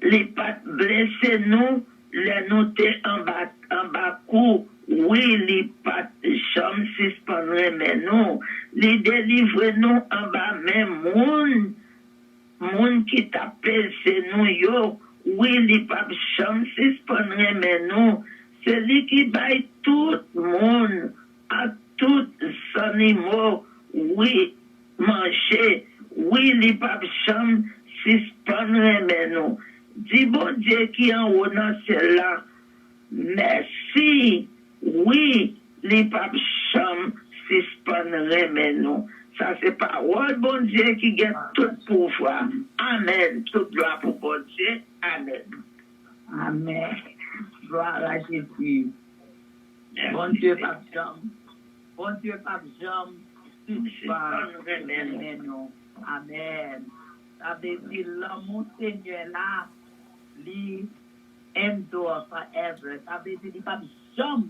li pa t blese nou lè nou te anba, anba kou. Wi, li pa t janm sispann renmen nou. Li delivre nou anba men moun, moun ki t ap peze nou yo. Wi, li p ap janm sispann renmen nou. Se li ki bay tout moun ak tout zannimo, wi, manje. Wi, li p ap janm sispann renmen nou. Di Bondye ki anwo nan syèl la, mèsi. Wi, li p ap janm sispann renmen nou. Sa se pawòl Bondye ki gen tout pouvwa. Amèn. Tout glwa pou Bondye. Amèn. Amèn. Glwa a Jezi. Bondye p ap janm, Bondye p ap janm sispann renmen nou. Amèn. Sa vle di lanmou Senyè la, li endure forever. Sa vle di li p ap janm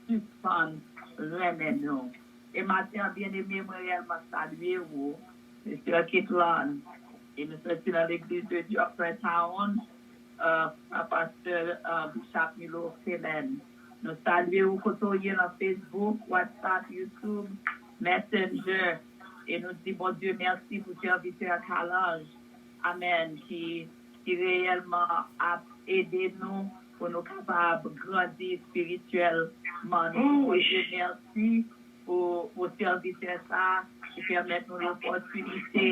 sispann renmen nou. E maten an, byeneme, mwen reyèlman salye ou, Sè Kitlan. E nou soti nan Legliz de Dieu of Prayer Town, uh, pastè uh, Bishop Milo Felen. Nou salye ou kote w ye nan Facebook, WhatsApp, YouTube, Messenger. E nou di Bondye mèsi pou sèvitè Kalanj. Amèn. Ki, ki reyèlman ap ede nou pou nou kapab grandi espirityèlman. Nou di Bondye mèsi pou, pou sèvitè sa ki pèmèt nou lopòtinite,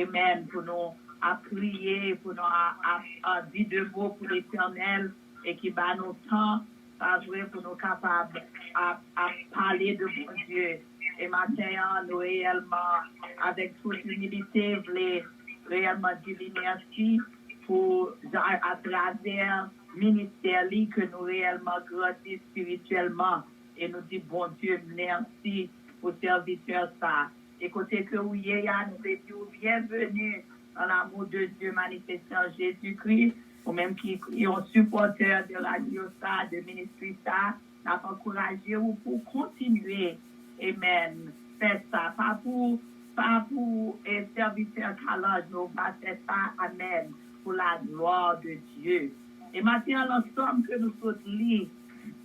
amèn, pou nou ap priye, pou nou ap, ap, ap di de mo pou Letènèl e ki ba nou tan, pa vre, pou nou kapab ap, ap pale de Bondye. E maten an, nou reyèlman, avèk tout imilite, vle reyèlman di li mèsi pou, atravè ministè li, ke nou reyèlman grandi espirityèlman. E nou di Bondye mèsi pou sèvitè sa. E kote ke ou ye a, nou vle di ou byenveni dans l'amour de Dieu manifesté en Jésus-Christ. Ou menm ki yon sipòtè de radyo sa, de ministri sa, n ap ankouraje ou pou kontinye, amèn, fè sa. Pa pou, pa pou e sèvitè Kalanj, nou va fè sa, amèn, pour la gloire de Dieu. E maten an, nan Sòm ke nou sot li,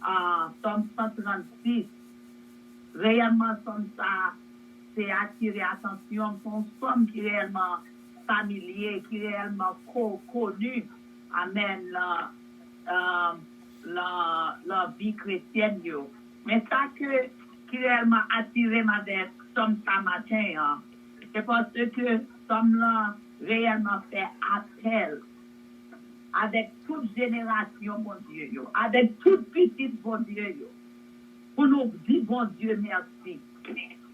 uh, Sòm san trannsis, reyèlman, Sòm sa, se atire atansyon m, se yon Sòm ki reyèlman familye, ki reyèlman ko, koni, amèn, nan, nan, nan vi kretyèn yo. Men sa ke, ki reyèlman atire m avèk Sòm sa maten an, se paske Sòm lan reyèlman fè apèl avèk tout jenerasyon Bondye yo, avèk tout pitit Bondye yo, pou nou di Bondye mèsi,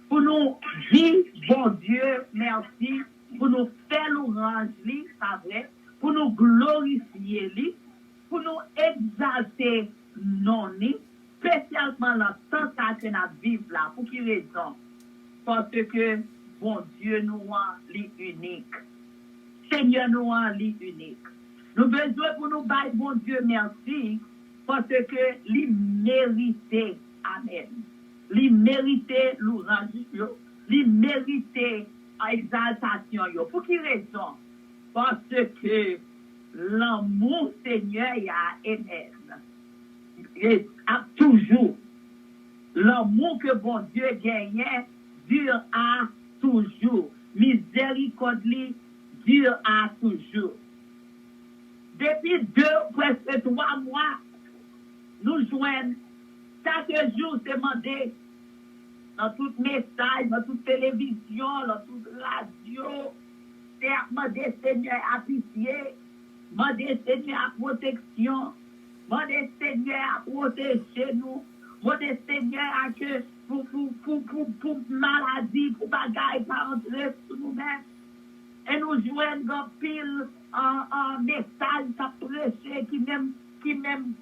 pou nou di Bondye mèsi, pou nou fè lwanj li, pa vre, pou nou glorifye li, pou nou egzalte non li, espesyalman nan tan sa ke n ap viv la. Pou ki rezon? Paske Bondye nou an, li inik. Senyè nou an, li inik. Nou bezwen pou nou bay Bondye mèsi, paske li merite. Amèn. Li merite lwanj yo. Li merite egzaltasyon yo. Pou ki rezon? Paske lanmou Senyè a, amèn, e ap toujou. Lanmou ke Bondye genyen dure à toujours. Mizèrikòd li dure à toujours. Depi de, prèske twa mwa, nou jwenn chak jou se mande nan tout mesaj, nan tout televizyon, nan tout radyo, se ap mande Senyè a pitye, mande Senyè a pwoteksyon, mande Senyè a pwoteje nou, mande Senyè a ke pou, pou, pou, pou, pou maladi, pou bagay pa antre sou nou menm. E nou jwenn gen anpil, an, an, mesaj k ap preche ki menm, ki menm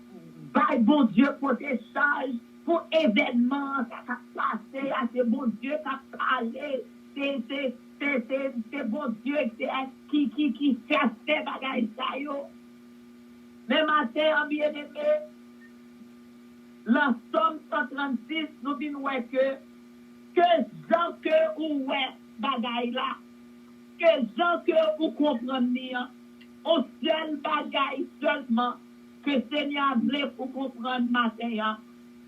bay Bondye pote chaj pou evènman sa k ap pase a. Se Bondye k ap pale. Se, se, se, se, se Bondye ki, ki, ki, ki fè, fè bagay sa yo. Men maten an, byeneme, nan Sòm san trannsis, nou vin wè ke, ke jan ke ou wè bagay la, ke jan ke ou konprann li an, on sèl bagay sèlman ke Senyè a vle pou konprann maten an,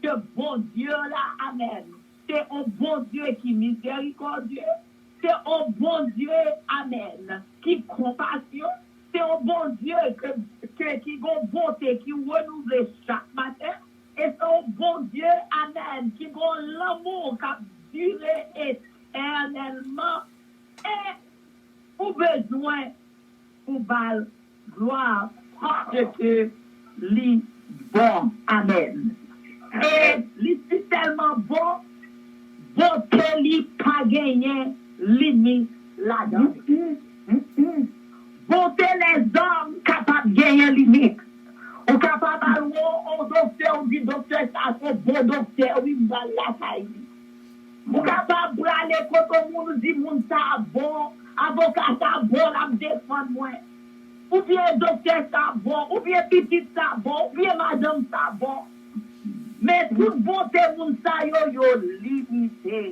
ke Bondye la, amèn, se on Bondye ki mizèrikòdye, se on Bondye, amèn, ki konpasyon, se on Bondye ke, ke, ki gon bonte ki renouvle chak maten, e se on Bondye, amèn, ki gon lanmou k ap dire etènèlman. E ou bezwen pou ba l glwa, paske li bon. Amèn. E li si tèlman bon, bonte li pa genyen limit ladan li. Bonte lèzòm kapab genyen limit. Ou kapab al wè yon doktè, ou di, "Doktè sa se bon doktè, wi, m pral lakay li." Ou kapab prale kote yon moun, ou di, "Moun sa bon, Avoka sa bon, l ap defann mwen. Oubyen doktè sa bon, oubyen pitit sa bon, oubyen madanm sa bon. Men tout bonte moun sa yo, yo limite.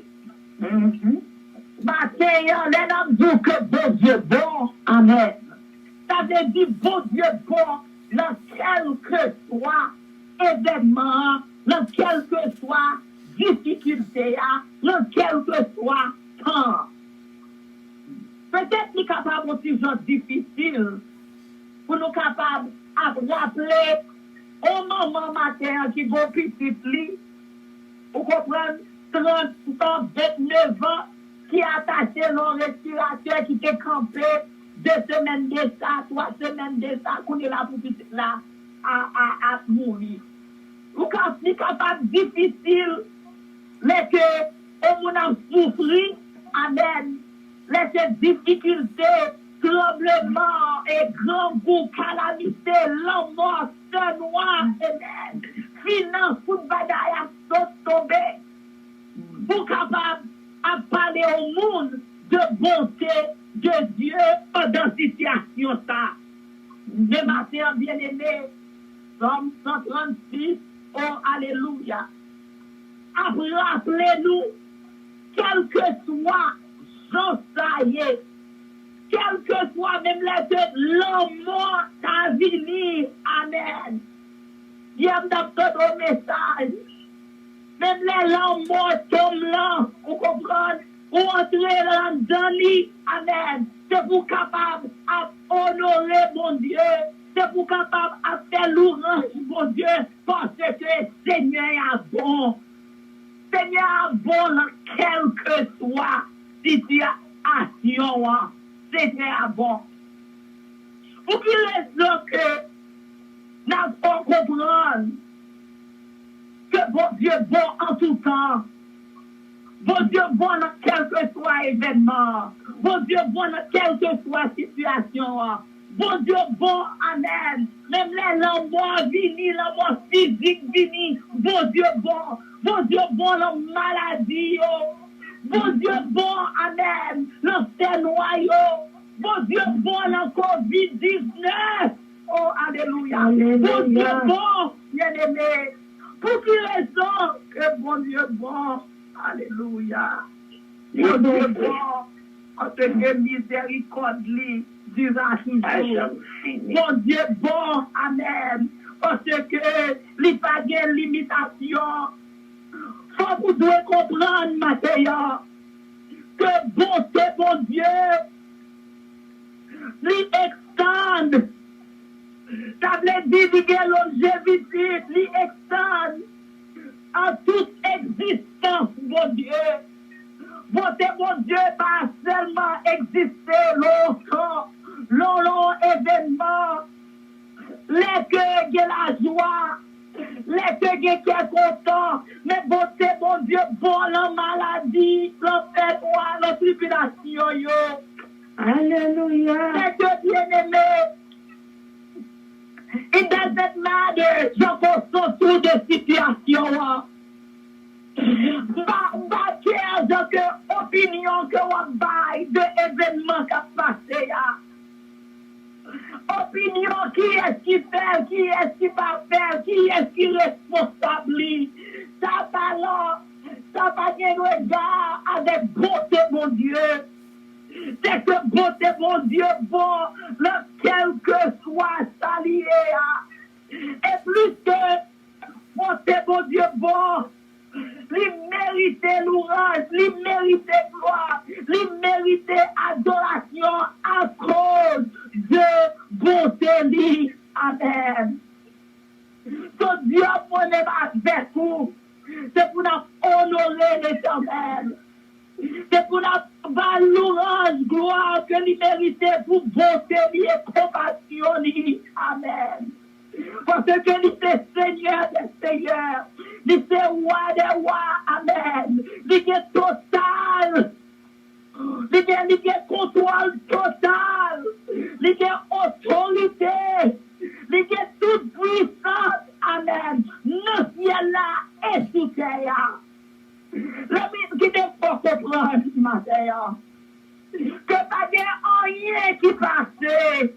Maten an, lè n ap di w ke Bondye bon, amèn. Sa vle di Bondye bon nan kèlkeswa evènman an, nan kèlkeswa difikilte a, nan kèlkeswa tan an. Petèt li kapab yon ti jan difisil pou nou kapab ap raple yon manman maten an ki gon pitit li, ou konprann, trant an, vennnev an, ki atache nan yon respiratè ki te kanpe de semèn de sa, twa semèn de sa, kounye la pou pitit la a, a, ap mouri. Ou ka, li kapab difisil lè ke yon moun ap soufri, amèn, lè se difikilte, tranbleman, e grangou, kalamite, lanmò, fènwa, amèn, finans, tout bagay ap sot tonbe. Pou kapab ap pale yon moun de bonte de Dye pandan sitiyasyon sa. Men maten an, byeneme, Sòm san trannsis, o alelouya, ap raple nou, kèlkeswa jan sa ye, kèlkeswa menm lè ke lanmò ta vini, amèn. Yè m t ap tande yon mesaj. Menm lè lanmò tonm lan, ou konprann, ou antre ladan li, amèn. Se pou w kapab ap onore Bondye. Se pou w kapab ap fè louranj Bondye, paske Senyè a bon. Senyè a bon nan kèlkeswa sitiyasyon an. Senyè a bon. Pou ki rezon ke n ap fè w konprann ke Bondye bon an tou tan? Bondye bon nan kèlkeswa evènman an. Bondye bon nan kèlkeswa sitiyasyon an. Bondye bon, amèn. Menm lè lanmò vini, lanmò fizik vini, Bondye bon. Bondye bon nan maladi yo. Bondye bon, amèn, nan fènwa yo. Bondye bon nan kovid diznèf. O, alelouya. Alelouya. Bondye bon, byeneme. Pou ki rezon ke Bondye bon? Alelouya. Li Bondye bon. Bon, paske mizèrikòd li dure a toujou. Bondye bon, amèn, paske li pa gen limitasyon. Fòk ou dwe konprann maten an ke bonte Bondye, li ekstann. Sa vle di li gen lonjevite, li ekstann an tout egzistans Bondye. Bonte Bondye pa sèlman egziste lontan, lè w nan yon evènman, lè ke gen lajwa, lè ke gen kè kontan, men bonte Bondye bon nan maladi, nan fènwa, nan tribilasyon yo. Alelouya. Sè ke byeneme, it doesn't matter jan ke w santi w de sitiyasyon an. M pa, m pa kè jan ke opinyon ke w ap bay de evènman k ap pase a. Opinyon, kiyès ki fè l, kiyès ki pa fè l, kiyès ki responsab li. Sa pa la, sa pa gen rega avèk bonte Bondye. Sè ke bonte Bondye bon nan kèlkeswa sa li ye a. E plis ke bonte Bondye bon, li merite louranj, li merite glwa, li merite adorasyon akoz de bonte li. Amèn. Jodi a, mwen menm avèk ou, se pou n ap onore Letènèl. Se pou n ap ba l louranj, glwa ke li merite pou bonte li e konpasyon li. Amèn. Paske li se Senyè dè senyè, li se Wa dè wa. Amèn. Li gen total, li gen, li gen kontwòl total, li gen otorite, li gen tout pwisans. Amèn. Nan syèl la e sou tè a. Lè m kite fò konprann maten an ke pa gen anyen ki pase.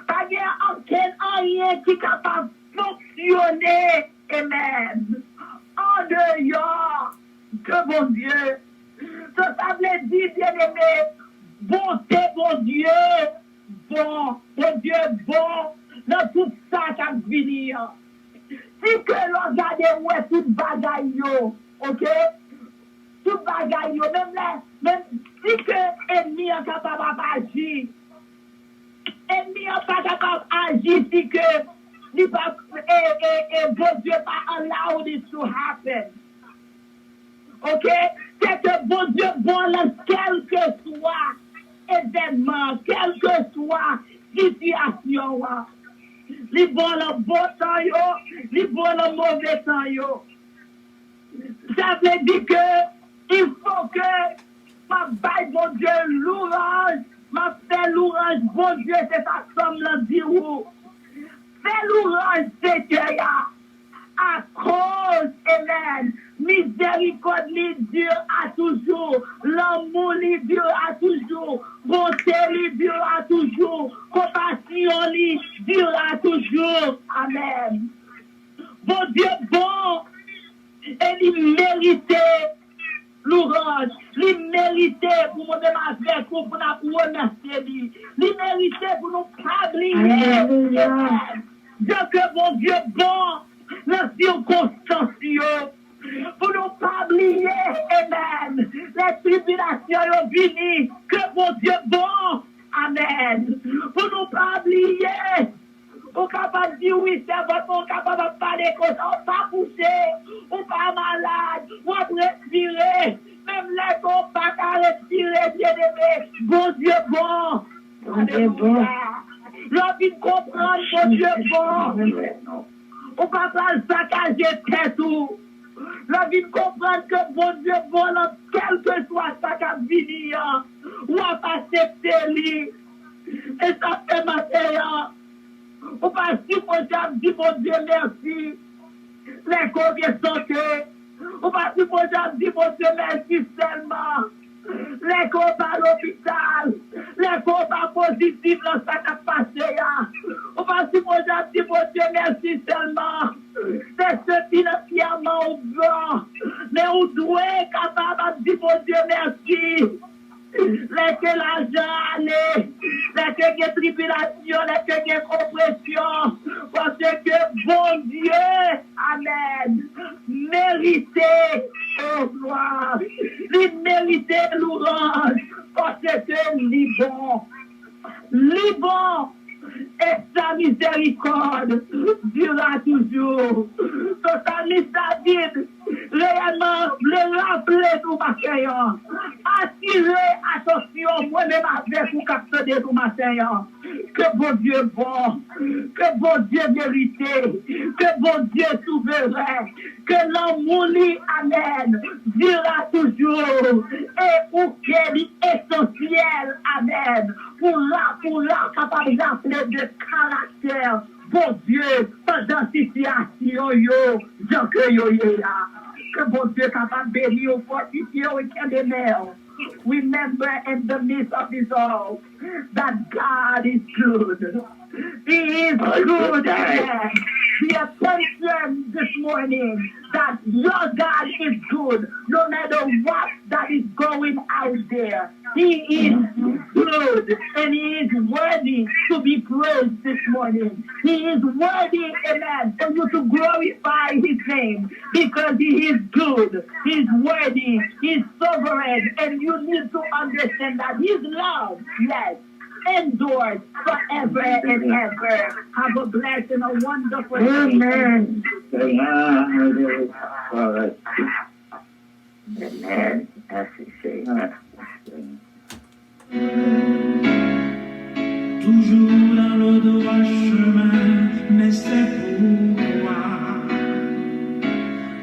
Pa gen okenn anyen ki kapab fonksyone, amen, andeyò de Bondye. So, sa vle di, byeneme, bonte Bondye bon. Bondye bon nan tout sa k ap vini an. Si ke lè w gade, w wè tout bagay yo, oke? Tout bagay yo, menm lè, menm si ke ènmi an kapab ap aji, ènmi an pa kapab aji si ke li pa, e, e, e, Bondye pa allow this to happen. Oke? Se ke Bondye bon nan kèlkeswa evènman, kèlkeswa sitiyasyon an. Li bon nan bon tan yo, li bon nan move tan yo. Sa vle di ke il fo ke m ap bay Bondye louwanj, m ap fè louwanj Bondye, se sa Sòm lan di ou. Fè louwanj Senyè a, akoz, amen, mizèrikòd li dure à toujours, lanmou li dure à toujours, bonte li dure à toujours, konpasyon li dure à toujours. Amen. Bondye bon e li merite louwanj. Li merite pou mwen menm avèk ou, pou n ap remèsye li. Li merite pou nou pa bliye. Alelouya. Amen. Jan ke Bondye bon nan sikonstans yo. Pou nou pa bliye, amen, lè tribilasyon yo vini, ke Bondye bon. Amen. Pou nou pa bliye. Ou kapab di wi, sèvant mwen, ou kapab ap pale konsa, ou pa kouche, ou pa malad, w ap respire. Menm lè ke w pa ka respire, byeneme, Bondye bon. Bondye bon. Alelouya. Lè w vin konprann Bondye bon, ou pa pral sakaje tèt ou. Lè w vin konprann ke Bondye bon nan kèlkeswa sa k ap vini an, w ap aksepte li. E sa fè maten an, ou pa sipoze ap di Bondye mèsi lè ke w gen sante. Ou pa sipoze ap di Bondye mèsi sèlman lè ke w pa lopital, lè ke w pa pozitif nan sa k ap pase a. Ou pa sipoze ap di Bondye mèsi sèlman lè se finansyèman ou bon. Men ou dwe kapab ap di Bondye mèsi lè ke lajan ale, lè ke gen tribilasyon, lè ke gen opresyon, paske Bondye, amen, merite, o glwa, li merite louwanj, paske li bon. Li bon, e sa mizèrikòd dure à toujours. So, salmis David reyèlman vle raple nou maten an, atire atansyon mwen menm avèk ou k ap tande nou maten an, ke Bondye bon, ke Bondye merite, ke Bondye souveren, ke lanmou li, amen, dure à toujours, e ou ke li esansyèl, amen, pou la, pou la kapab raple de karaktè Bondye pandan sitiyasyon yo, jan ke yo ye a. Ke Bondye kapab beni w, fòtifye w e kenbe men w. Remember in the midst of it all that God is good. He is good. Amen. The attention this morning that your God is good, no matter what that is going out there. He is good and he is worthy to be praised this morning. He is worthy, amen, for you to glorify his name because he is good, he's worthy, he's sovereign, and you need to understand that his love, yes, endures forever and ever. Have a blessed and a wonderful day. Amen. Amen. Amen. Mèsi, Senyè. Toujours dans le droit chemin, mais c'est pourquoi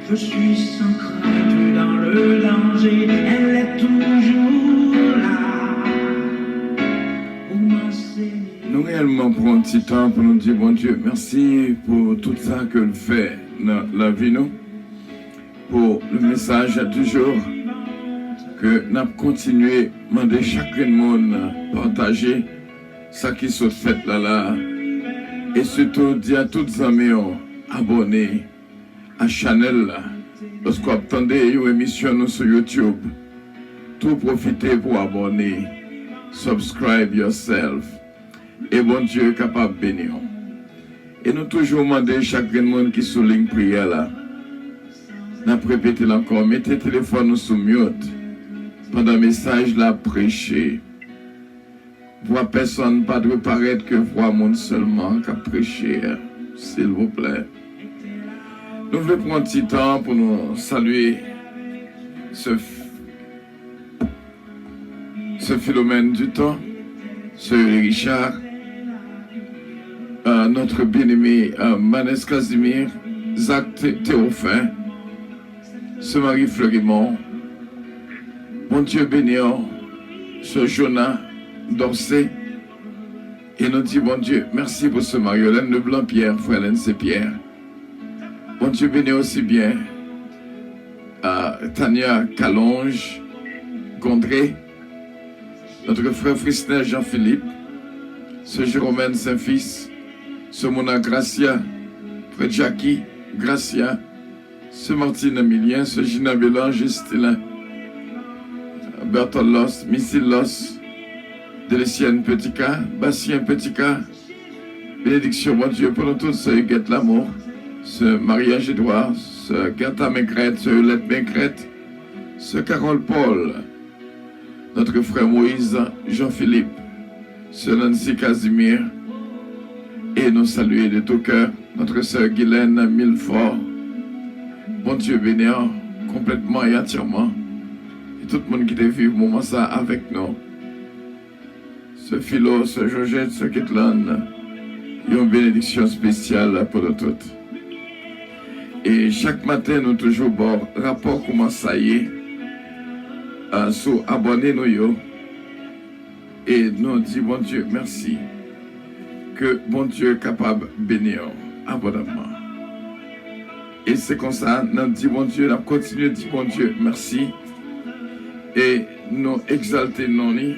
je suis sans crainte dans le danger. Elle est toujours là pour m'enseigner. Nou reyèlman pran yon ti tan pou nou di Bondye mèsi pou tout sa ke l fè nan lavi nou. Pour le message du jour. Ke n ap kontinye mande chak grenn moun pataje sa ki sot fèt la la a. E sitou di a tout zanmi w abòne a chanèl la. Lòske w ap tande yon emisyon nou sou YouTube, tou pwofite pou w abòne. Subscribe yourself. E Bondye kapab beni w. E nou toujou mande chak grenn moun ki sou liy priyè la. N ap repete l ankò, mete telefòn ou sou mute pandan mesaj la ap preche. Vwa pèsonn pa dwe parèt, ke vwa moun sèlman k ap preche a, silvouplè. Nou vle pran ti tan pou nou salye sè, sè Philomène Duton, sè Elie Richard, euh, notre bien-aimé, euh, Manès Casimir, Zach Thé-, Théophin, sè Marie Fleurimond. Bondye beni w, sè Jonah Dorcé. E nou di Bondye mèsi pou sè Mariolène Leblanc Pierre, frè Lensé Pierre. Bondye beni w osi byen, euh, Tania Calonge Gondré, notre frère Frisnel Jean-Philippe, sè Jérôme Saint-Fils, sè Mona Gracia, frè Jackie Gracia, sè Martine Emilien, sè Gina Bélange, Estelin Bertholos, Missy Los, Delicienne Petika, Bastien Petika. Benediksyon Bondye pou nou tout, sè Huguette Lamour, sè Marie-Ange Edouard, sè Gertha Maigret, sè Yolette Maigret, sè Carole Paul, notre frère Moïse Jean-Philippe, sè Nancy Casimir, e nou salye de tout cœur notre sœur Guylaine Milfort. Bondye beni w konplètman e antyèman. E tout moun ki te viv moman sa avèk nou. Sè Philo, sè Georgette, sè Ketlan, yon benediksyon espesyal pou nou tout. E chak maten, nou toujou ba w rapò kouman sa ye, euh, sou abòne nou yo. E nou di Bondye mèsi. Ke Bondye kapab beni w abondanman. E se konsa, n ap di Bondye, n ap kontinye di Bondye mèsi. E nou egzalte non li.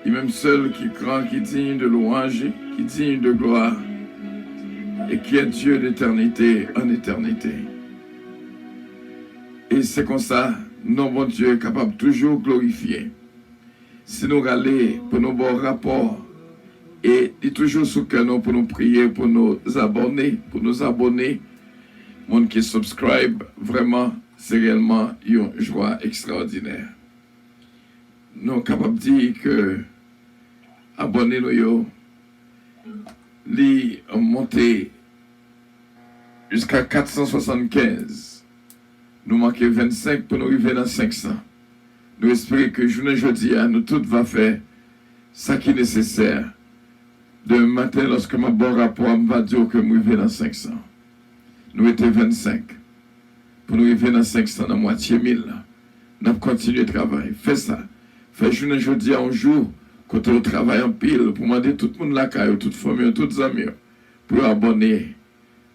Li menm sèl ki gran, ki digne de louange, qui digne de gloire, et qui est Dieu d'éternité en éternité. E se konsa, non Bondye kapab toujou glorifye. Si nou rale pou nou ba w rapò, e li toujou sou kè nou pou nou priye, pou nou abòne, pou nou abòne, moun ki subscribe, vrèman, se reyèlman yon jwa ekstrawòdinè. Nou kapab di ke abòne nou yo, li monte jiska kat san swasannkenz. Nou manke vennsenk pou nou rive nan senk san. Nou espere ke jounen jodi a, nou tout va fè sa ki nesesè. Demen maten, lòske m ap ba w rapò a, m va di w ke m rive nan senk san. Nou rete vennsenk. Pou nou rive nan senk san, nan mwatye mil la, n ap kontinye travay. Fè sa. Fè jounen jodi a yon jou kote w travay anpil pou mande tout moun lakay ou, tout fanmi w, tout zanmi w, pou yo abòne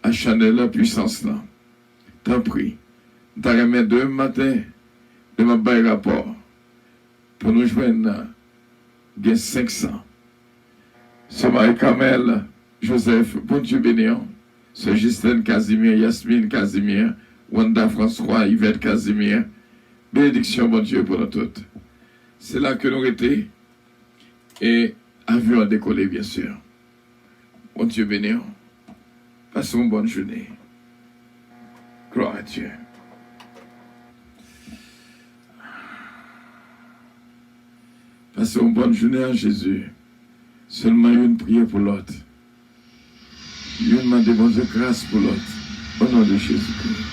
a chanèl la, Pwisans lan. Tanpri, m ta renmen demen maten, lè m ap bay rapò, pou nou jwenn gen senk san. Sè Marie Carmel Joseph, Bondye beni w. Sè Justine Casimir, Yasmine Casimir, Wanda François, Yvette Casimir, benediksyon Bondye pou nou tout. Se la ke nou rete. E avyon an dekole, byen si. Bondye beni w. Pase yon bòn jounen. Gloire à Dieu. Pase yon bòn jounen an Jezi. Sèlman youn priye pou lòt. Youn mande Bondye gras pou lòt. Au nom de Jésus-Christ.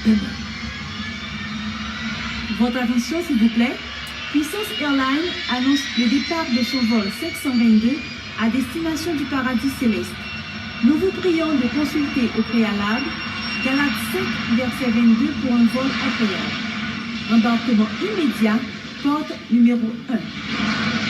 Amen. Votre attention, s'il vous plaît. Puissance Airlines annonce le départ de son vol cinq cent vingt-deux à destination du paradis céleste. Nous vous prions de consulter au préalable Galates cinq, verset vingt-deux pour un vol agréable. Embarquement immédiat, porte numéro un.